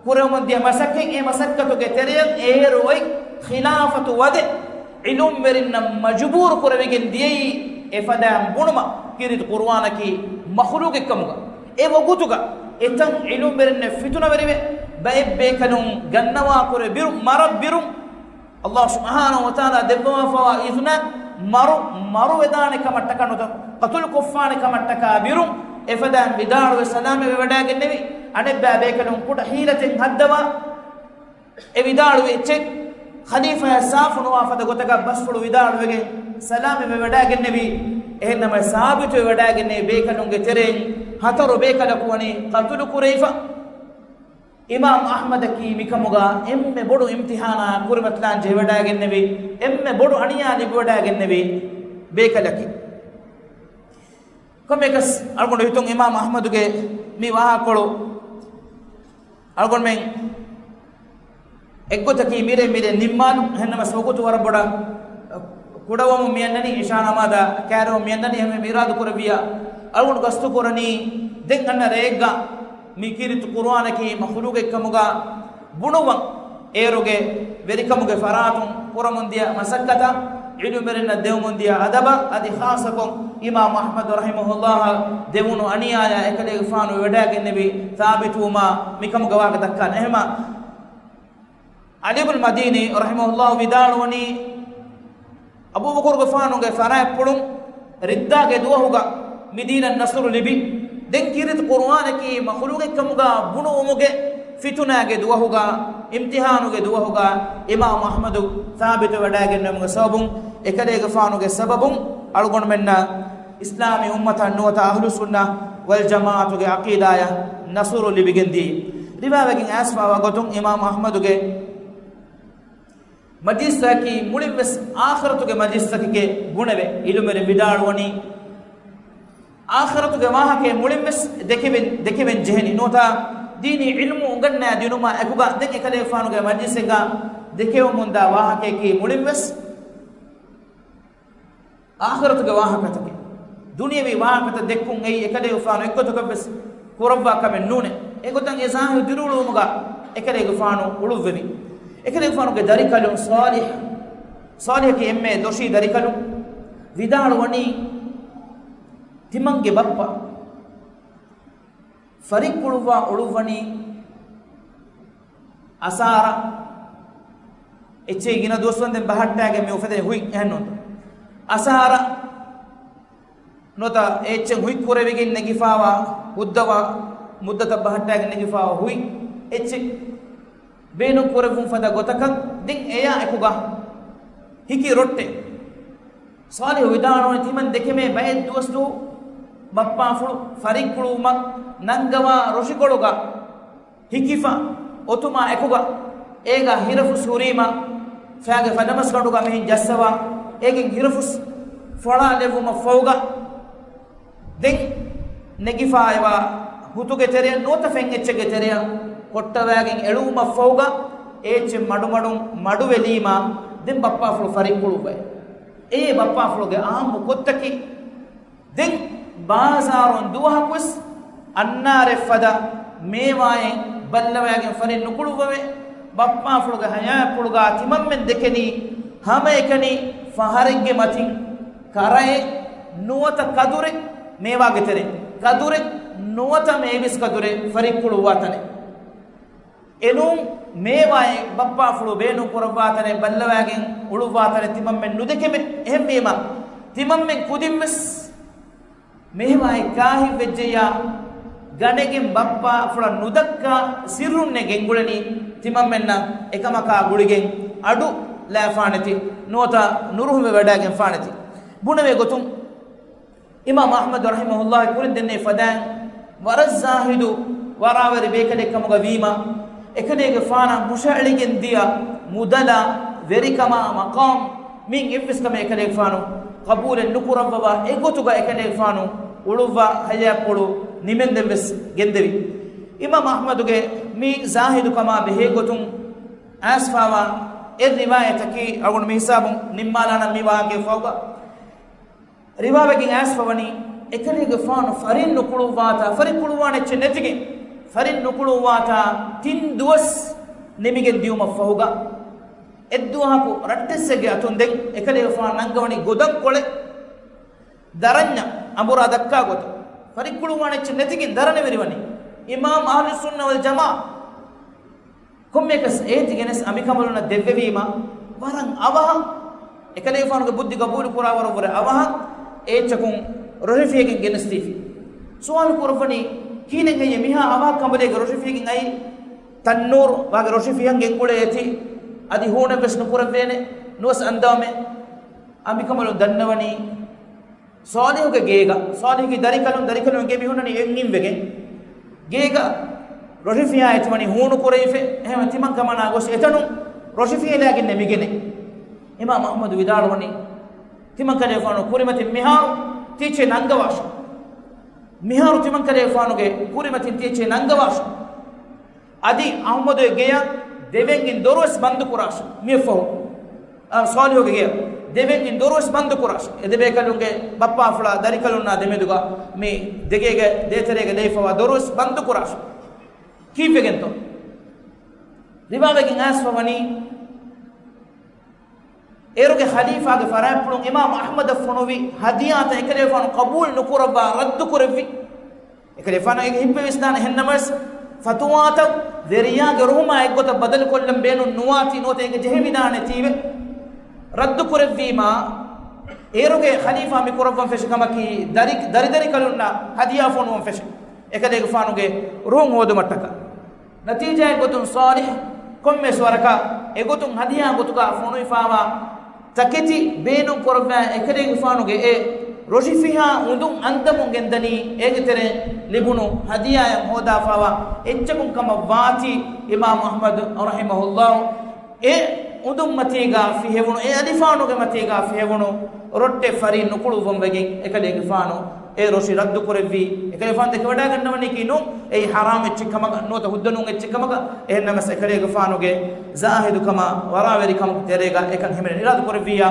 ކުރެވެމުން ދިޔަ މަސައްކަތް، އެ މަސައްކަތުގެ ތެރެއަށް އޭރު އޮތް ޚިލާފަތު ވަދެ، ޢިލްމުވެރިންނަށް މަޖުބޫރު ކުރެވިގެން ދިޔައީ އެފަދައިން ބުނުމަށް، ކީރިތި ޤުރުއާނަކީ މަޚުލޫޤެއް ކަމުގަ. އެ ވަގުތުގަ އެތަން ޢިލްމުވެރިންނެއް ފިތުނަވެރިވެ، ބައެއް ބޭކަލުން ގަންނަވާ ކުރެ ބިރު، މަރަށް ބިރު، ﷲ ސުބްޙާނަހޫ ވަތަޢާލާ ދެއްވަވާފަވާ އިޒުނަށް މަރު، މަރުވެދާނެ ކަމަށްޓަކާ ނުވަތަ ޤަތުލު ކޮށްފާނެ ކަމަށްޓަކާ ބިރު، އެފަދައިން ވިދާޅުވެ ސަލާމަތްވެވަޑައިގެންނެވި. އަނެއްބައި ބޭކަލުން ކުޑަ ޙީލަތެއް ހައްދަވާ، އެ ވިދާޅުވި އެއްޗެއް ޚަލީފާއަށް ސާފު ނުވާ ފަދަ ގޮތަކަށް ބަސްފުޅު ވިދާޅުވެގެން ސަލާމަތްވެވަޑައިގެންނެވި. އެހެންނަމަވެސް ސާބިތުވެވަޑައިގެންނެވި ބޭކަލުންގެ ތެރެއިން ހަތަރު ބޭކަލަކު ވަނީ ޤަތުލު ކުރެވިފަ. އިމާމް އަޙްމަދަކީ މިކަމުގަ އެންމެ ބޮޑު އިމްތިޙާނާ ކުރިމަތިލާން ޖެހިވަޑައިގެންނެވި، އެންމެ ބޮޑު އަނިޔާ ލިބިވަޑައިގެންނެވި ބޭކަލަކީ. ކޮންމެއަކަސް އަޅުގަނޑު ހިތުން އިމާމް އަޙްމަދުގެ މި ވާހަކަކޮޅު އަޅުގަނޑުމެން އެއްގޮތަކީ މިރޭ މިރޭ ނިންމާލުން، އެހެންނަމަވެސް ވަގުތު ވަރަށް ބޮޑަށް ކުޑަވަމުން މިއަންނަނީ، އިޝާ ނަމާދަށް ކައިރިވަމުން މިއަންނަނީ. އެހެންވެ އިރާދަ ކުރެއްވިއްޔާ އަޅުގަނޑު ގަސްތު ކުރަނީ ދެން އަންނަ ރެއެއްގަ މި ކީރިތި ޤުރުއާނަކީ މަޚުލޫޤެއް ކަމުގަ ބުނުއްވަން، އޭރުގެ ވެރިކަމުގެ ފަރާތުން ކުރަމުން ދިޔަ މަސައްކަތަށް، ޢިލްމުވެރިންނަށް ދެވަމުން ދިޔަ އަދަބަށް، އަދި ޚާއްޞަކޮށް އިމާމު އަޙްމަދު ރަޙިމަހުﷲ ދެވުނު އަނިޔާޔާ އެކަލޭގެފާނު ވެވަޑައިގެންނެވި ސާބިތުވުމާ މިކަމުގެ ވާހަކަ ދައްކާނެ. އެހެމަ ޢަލީ ބުން މަދީނީ ރަޙިމަހުﷲ ވިދާޅުވަނީ، އަބޫބަކުރުގެފާނުގެ ފަރާތްޕުޅުން ރިއްދާގެ ދުވަހުގަ މި ދީނަށް ނަޞްރު ލިބި، ދެން ކީރިތި ޤުރުއާނަކީ މަޚުލޫޤެއްކަމުގަ ބުނުވުމުގެ ފިތުނާގެ ދުވަހުގަ، އިމްތިޙާނުގެ ދުވަހުގަ، އިމާމު އަޙްމަދު ސާބިތުވެވަޑައިގެންނެވުމުގެ ސަބަބުން، އެކަލޭގެފާނުގެ ސަބަބުން އަޅުގަނޑުމެންނަށް އިސްލާމީ އުއްމަތަށް ނުވަތަ އަހްލުއްސުންނަ ވަލްޖަމާޢަތުގެ ޢަޤީދާޔަށް ނަޞްރު ލިބިގެންދިޔަ. ރިވާވެގެން އައިސްފާވާ ގޮތުން އިމާމު އަޙްމަދުގެ މަޖިލިސްތަކަކީ މުޅިންވެސް އާޚިރަތުގެ މަޖިލިސްތަކެކޭ ބުނެވެ. ޢިލްމުވެރިން ވިދާޅުވަނީ، އާޚިރަތުގެ ވާހަކައެއް މުޅިންވެސް ދެކެވެން، ދެކެވެން ޖެހެނީ. ނުވަތަ ދީނީ ޢިލްމު އުނގަންނާ ދިނުމާ އެކުގަ ދެން އެކަލޭގެފާނުގެ މަޖިލިސްއެއްގަ ދެކެވެމުންދާ ވާހަކައަކީ މުޅިންވެސް އާޚިރަތުގެ ވާހަކަތަކެއް. ދުނިޔަވީ ވާހަކަތައް ދެއްކުން އެއީ އެކަލޭގެފާނު އެއްގޮތަކަށްވެސް ކުރައްވާ ކަމެއް ނޫނޭ. އެގޮތަށް އެ ޒާހިދު ދިރިއުޅުވުމުގަ އެކަލޭގެފާނު އުޅުއްވެވި. އެކަލޭގެފާނުގެ ދަރިކަލުން ޞާލިޙް، ޞާލިޙަކީ އެންމެ ދޮށީ ދަރިކަލުން، ވިދާޅުވަނީ، ތިމަންގެ ބައްޕަ ފަރިއްކުޅުއްވާ އުޅުއްވަނީ އަސާރަ. އެއްޗެހި ގިނަ ދުވަސްވަންދެން ބަހައްޓާގެން މި އުފެދޭ ހުތް އެހެންނޫންތަ؟ އަސާރަ ނުވަތަ އެއްޗެއް ހުތް ކުރެވިގެން ނެގިފާވާ ހުއްދަވާ މުއްދަތަށް ބަހައްޓާގެން ނެގިފާވާ ހުތް އެއްޗެއް ބޭނުން ކުރެއްވުން ފަދަ ގޮތަކަށް ދެން އެޔާ އެކުގަ ހިކި ރޮއްޓެ. ޞާލިޙު ވިދާޅުވަނީ ތިމަން ދެކެމޭ ބައެއް ދުވަސްދުވަހު ބައްޕާފުޅު ފަރިއްކުޅުވުމަށް ނަންގަވާ ރޮށިކޮޅުގަ ހިކިފަ އޮތުމާ އެކުގަ އޭގަ ހިރަފުސް ހުރީމަ ފައިގެ ފަދަމަސްގަނޑުގަ މިހެން ޖައްސަވާ އޭގެން ހިރަފުސް ފޮޅާލެއްވުމަށް ފަހުގަ ދެން ނެގިފާއިވާ ހުތުގެ ތެރެއަށް ނުވަތަ ފެން އެއްޗެއްގެ ތެރެއަށް ކޮށްޓަވާގެން އެޅުވުމަށް ފަހުގަ އޭ އެއްޗެއް މަޑުމަޑުން މަޑުވެލީމާ ދެން ބައްޕާފުޅު ފަރިއްކުޅުއްވައި. އެއީ ބައްޕާފުޅުގެ އާއްމު ކޮށްތަކެއް. ދެން ބާޒާރުން ދުވަހަކުވެސް އަންނާރެއް ފަދަ މޭވާއެއް ބައްލަވައިގެން ފަރިން ނުކުޅުއްވަވޭ. ބައްޕާފުޅުގެ ހަޔާތްޕުޅުގަ ތިމަންމެން ދެކެނީ ހަމައެކަނި ފަހަރެއްގެ މަތިން ކަރައެއް ނުވަތަ ކަދުރެއް މޭވާގެ ތެރެއިން، ކަދުރެއް ނުވަތަ މޭބިސް ކަދުރެއް ފަރިއްކުޅުއްވާ ތަނެއް. އެނޫން މޭވާއެއް ބައްޕާފުޅު ބޭނުން ކުރައްވާ ތަނެއް ބައްލަވާގެން އުޅުއްވާ ތަނެއް ތިމަންމެން ނުދެކެމެ. އެހެންވީމަ ތިމަންމެން ކުދިންވެސް މޭވާއެއް ކާހިތްވެއްޖެއްޔާ ގަނެގެން ބައްޕާފުޅަށް ނުދައްކާ ސިއްރުންނޭ ގެންގުޅެނީ ތިމަންމެންނަށް އެކަމަކާ ގުޅިގެން އަޑު ލާފާނެތި ނުވަތަ ނުރުހުމެވަޑައިގެންފާނެތި. ބުނެވޭ ގޮތުން އިމާމް އަޙްމަދު ރަޙިމަހުﷲ ކުރިން ދެންނެވި ފަދައިން ވަރަށް ޒާހިދު ވަރާވެރި ބޭކަލެއް ކަމުގަ ވީމަ، އެކަލޭގެފާނަށް ހުށައެޅިގެން ދިޔަ މުދަލާ ވެރިކަމާ މަޤާމް މިއިން އެއްވެސް ކަމެއް އެކަލޭގެފާނު ޤަބޫލެއް ނުކުރައްވަވާ އެގޮތުގަ އެކަލޭގެފާނު އުޅުއްވާ ހަޔާތްޕުޅު ނިމެންދެން ވެސް ގެންދެވި. އިމާމް އަޙްމަދުގެ މި ޒާހިދު ކަމާ ބެހޭ ގޮތުން އައިސްފާވާ އެއް ރިވާޔަތަކީ އަޅުގަނޑު މި ހިސާބުން ނިންމާލާނަން މި ވާހަކައިފަހުގަ. ރިވާވެގެން އައިސްފަވަނީ، އެކަލޭގެފާނު ފަރިން ނުކުޅުއްވާތާ، ފަރި ކުޅުވާނެ އެއްޗެއް ނެތިގެން، ފަރިން ނުކުޅުއްވާތާ ތިން ދުވަސް ނިމިގެން ދިޔުމަށްފަހުގަ، އެއްދުވަހަކު ރައްޓެއްސެއްގެ އަތުން ދެން އެކަލޭގެފާނު ނަންގަވަނީ ގޮދަންކޮޅެއް ދަރަންޏަށް އަނބުރާ ދައްކާ ގޮތަށް. ފަރި ކުޅުވާނެ އެއްޗެއް ނެތިގެން ދަރަނިވެރިވަނީ. އިމާމް އަހްލުއްސުންނަ ވަލްޖަމާޢަ ކޮންމެއަކަސް އޭތި ގެނެސް އަނބިކަނބަލުންނަށް ދެއްވެވީމަ، ވަރަށް އަވަހަށް، އެކަލޭގެފާނުގެ ބުއްދި ގަބޫލު ކުރާވަރަށްވުރެ އަވަހަށް އޭއްޗަކުން ރޮށިފިޔަގެން ގެނެސްދީފި. ސުވާލު ކުރައްވަނީ، ކިހިނެއް ހެއްޔޭ މިހާ އަވަހަށް ކަނބަލޭގެ ރޮށިފިޔަގެން އައީ؟ ތަންނޫރު ވާގެ ރޮށިފިޔަން ގެންގުޅޭ އޭތި، އަދި ހޫނެއްވެސް ނުކުރެއްވޭނެ، ނުވަސް އަންދާމެ. އަނބިކަނބަލުން ދަންނަވަނީ، ޞާލިޙުގެ ގޭގަ، ޞާލިޙުގެ ދަރިކަލުން، ދަރިކަލުންގެ މި ހުންނަނީ އެއް ނިންވެގެން. ގޭގަ ރޮށިފިޔާ އެތިވަނީ ހޫނު ކުރެވިފެ، އެހެން ތިމަން ކަމަނާ ގޮސް އެތަނުން ރޮށިފިޔަލާގެން ނެމިގެނެ. އިމާމް އަޙްމަދު ވިދާޅުވަނީ، ތިމަން ކަލޭގެފާނު ކުރިމަތިން މިހާރު ތިއެއްޗެއް ނަންގަވާށޭ. މިހާރު ތިމަން ކަލޭގެފާނުގެ ކުރިމަތިން ތިއެއްޗެއް ނަންގަވާށޭ. އަދި އަޙްމަދުގެ ގެޔަށް ދެވެން ދޮރުވެސް ބަންދު ކުރާށޭ. މިއަށްފަހު، އާ، ޞާލިޙުގެ ގެޔަށް ދެވެން ދޮރުވެސް ބަންދު ކުރާށޭ. އެ ދެބޭކަލުންގެ ބައްޕާފުޅާ ދަރިކަލުންނާ ދެމެދުގަ މި ދެގޭގެ ދޭތެރޭގަ ލެއިފަވާ ދޮރުވެސް ބަންދު ކުރާށޭ. ކީއްވެގެންތޯ؟ ރިވާވެގެން އައިސްފަވަނީ، އޭރުގެ ޚަލީފާގެ ފަރާތްޕުޅުން އިމާމު އަޙްމަދަށް ފޮނުވި ހަދިޔާތައް އެކަލޭގެފާނު ޤަބޫލު ނުކުރައްވާ، ރައްދު ކުރެއްވި. އެކަލޭގެފާނަށް އޭގެ ހިތްވެވިސްދާނެ. އެހެންނަމަވެސް، ފަތުވާތައް ވެރިޔާގެ ރުހުމާ އެއްގޮތަށް ބަދަލުކޮށްލަން ބޭނުން ނުވާތީ، ނުވަތަ އޭގެ ޖެހެވިދާނެތީވެ. ރައްދު ކުރެއްވީމާ، އޭރުގެ ޚަލީފާ މި ކުރައްވަން ފެށި ކަމަކީ، ދަރި، ދަރިދަރިކަލުންނަށް ހަދިޔާ ފޮނުވަން ފެށި، އެކަލޭގެފާނުގެ ރުހުން ހޯދުމަށްޓަކާ. ނަތީޖާއެއްގޮތުން ޞާލިޙް ކޮންމެސް ވަރަކަށް އެގޮތުން ހަދިޔާ ގޮތުގަ ފޮނުވިފާވާ ތަކެތި ބޭނުން ކުރައްވާ، އެކަލޭގެފާނުގެ އެ ރޮށިފިހާ އުނދުން އަންދަމުން ގެންދަނީ، އޭގެ ތެރެއިން ލިބުނު ހަދިޔާއަށް ހޯދާފާވާ އެއްޗަކުން ކަމަށް ވާތީ، އިމާމު އަޙްމަދު ރަޙިމަހުﷲ އެ އުނދުން މަތީގަ ފިހެވުނު، އެ އަލިފާނުގެ މަތީގަ ފިހެވުނު ރޮއްޓެއް ފަރީ ނުކުޅުއްވަން ވެގެން، އެކަލޭގެފާނު އެ ރޮށި ރައްދު ކުރެއްވީ. އެކަލޭގެފާނު ދެކެވަޑައިގަންނަވަނީކީ ނޫން، އެއީ ޙަރާމް އެއްޗެއް ކަމަކަށް ނުވަތަ ހުއްދަ ނޫން އެއްޗެއް ކަމަކަށް. އެހެންނަމަވެސް، އެކަލޭގެފާނުގެ ޒާހިދުކަމާ ވަރާވެރިކަމުގެ ތެރޭގަ އެކަން ހިމެނެން އިރާދަ ކުރެއްވިއްޔާ،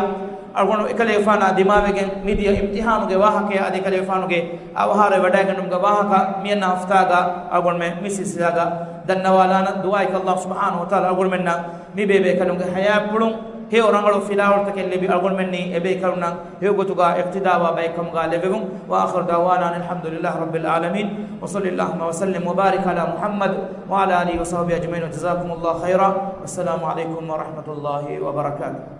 އަޅުގަނޑު އެކަލޭގެފާނާ ދިމާވެގެން މިދިޔަ އިމްތިޙާނުގެ ވާހަކަޔާ އަދި އެކަލޭގެފާނުގެ އަވަހާރަވެވަޑައިގަންނަވުމުގެ ވާހަކަ މިއަންނަ ހަފްތާގަ އަޅުގަނޑުމެން މި ސިލްސިލާގަ ދަންނަވާލާނަން. ދުޢާއަކީ ﷲ ސުބްޙާނަހޫ ވަތަޢާލާ އަޅުގަނޑުމެންނަށް މި ބޭބޭކަލުންގެ ޙަޔާތްޕުޅުން ހެޔޮ ރަނގަޅު ފިލާވަޅުތަކެއް ލިބި، އަޅުގަނޑުމެންނީ އެބޭކަލުންނަށް ހެޔޮގޮތުގަ އިޤްތިދާވާ ބައެއްކަމުގަ ލެއްވެވުން. وآخر دعوانا أن الحمد لله رب العالمين، وصل اللهم وسلم وبارك على محمد وعلى آله وصحبه أجمعين، وجزاكم الله خيرا، والسلام عليكم ورحمة الله وبركاته.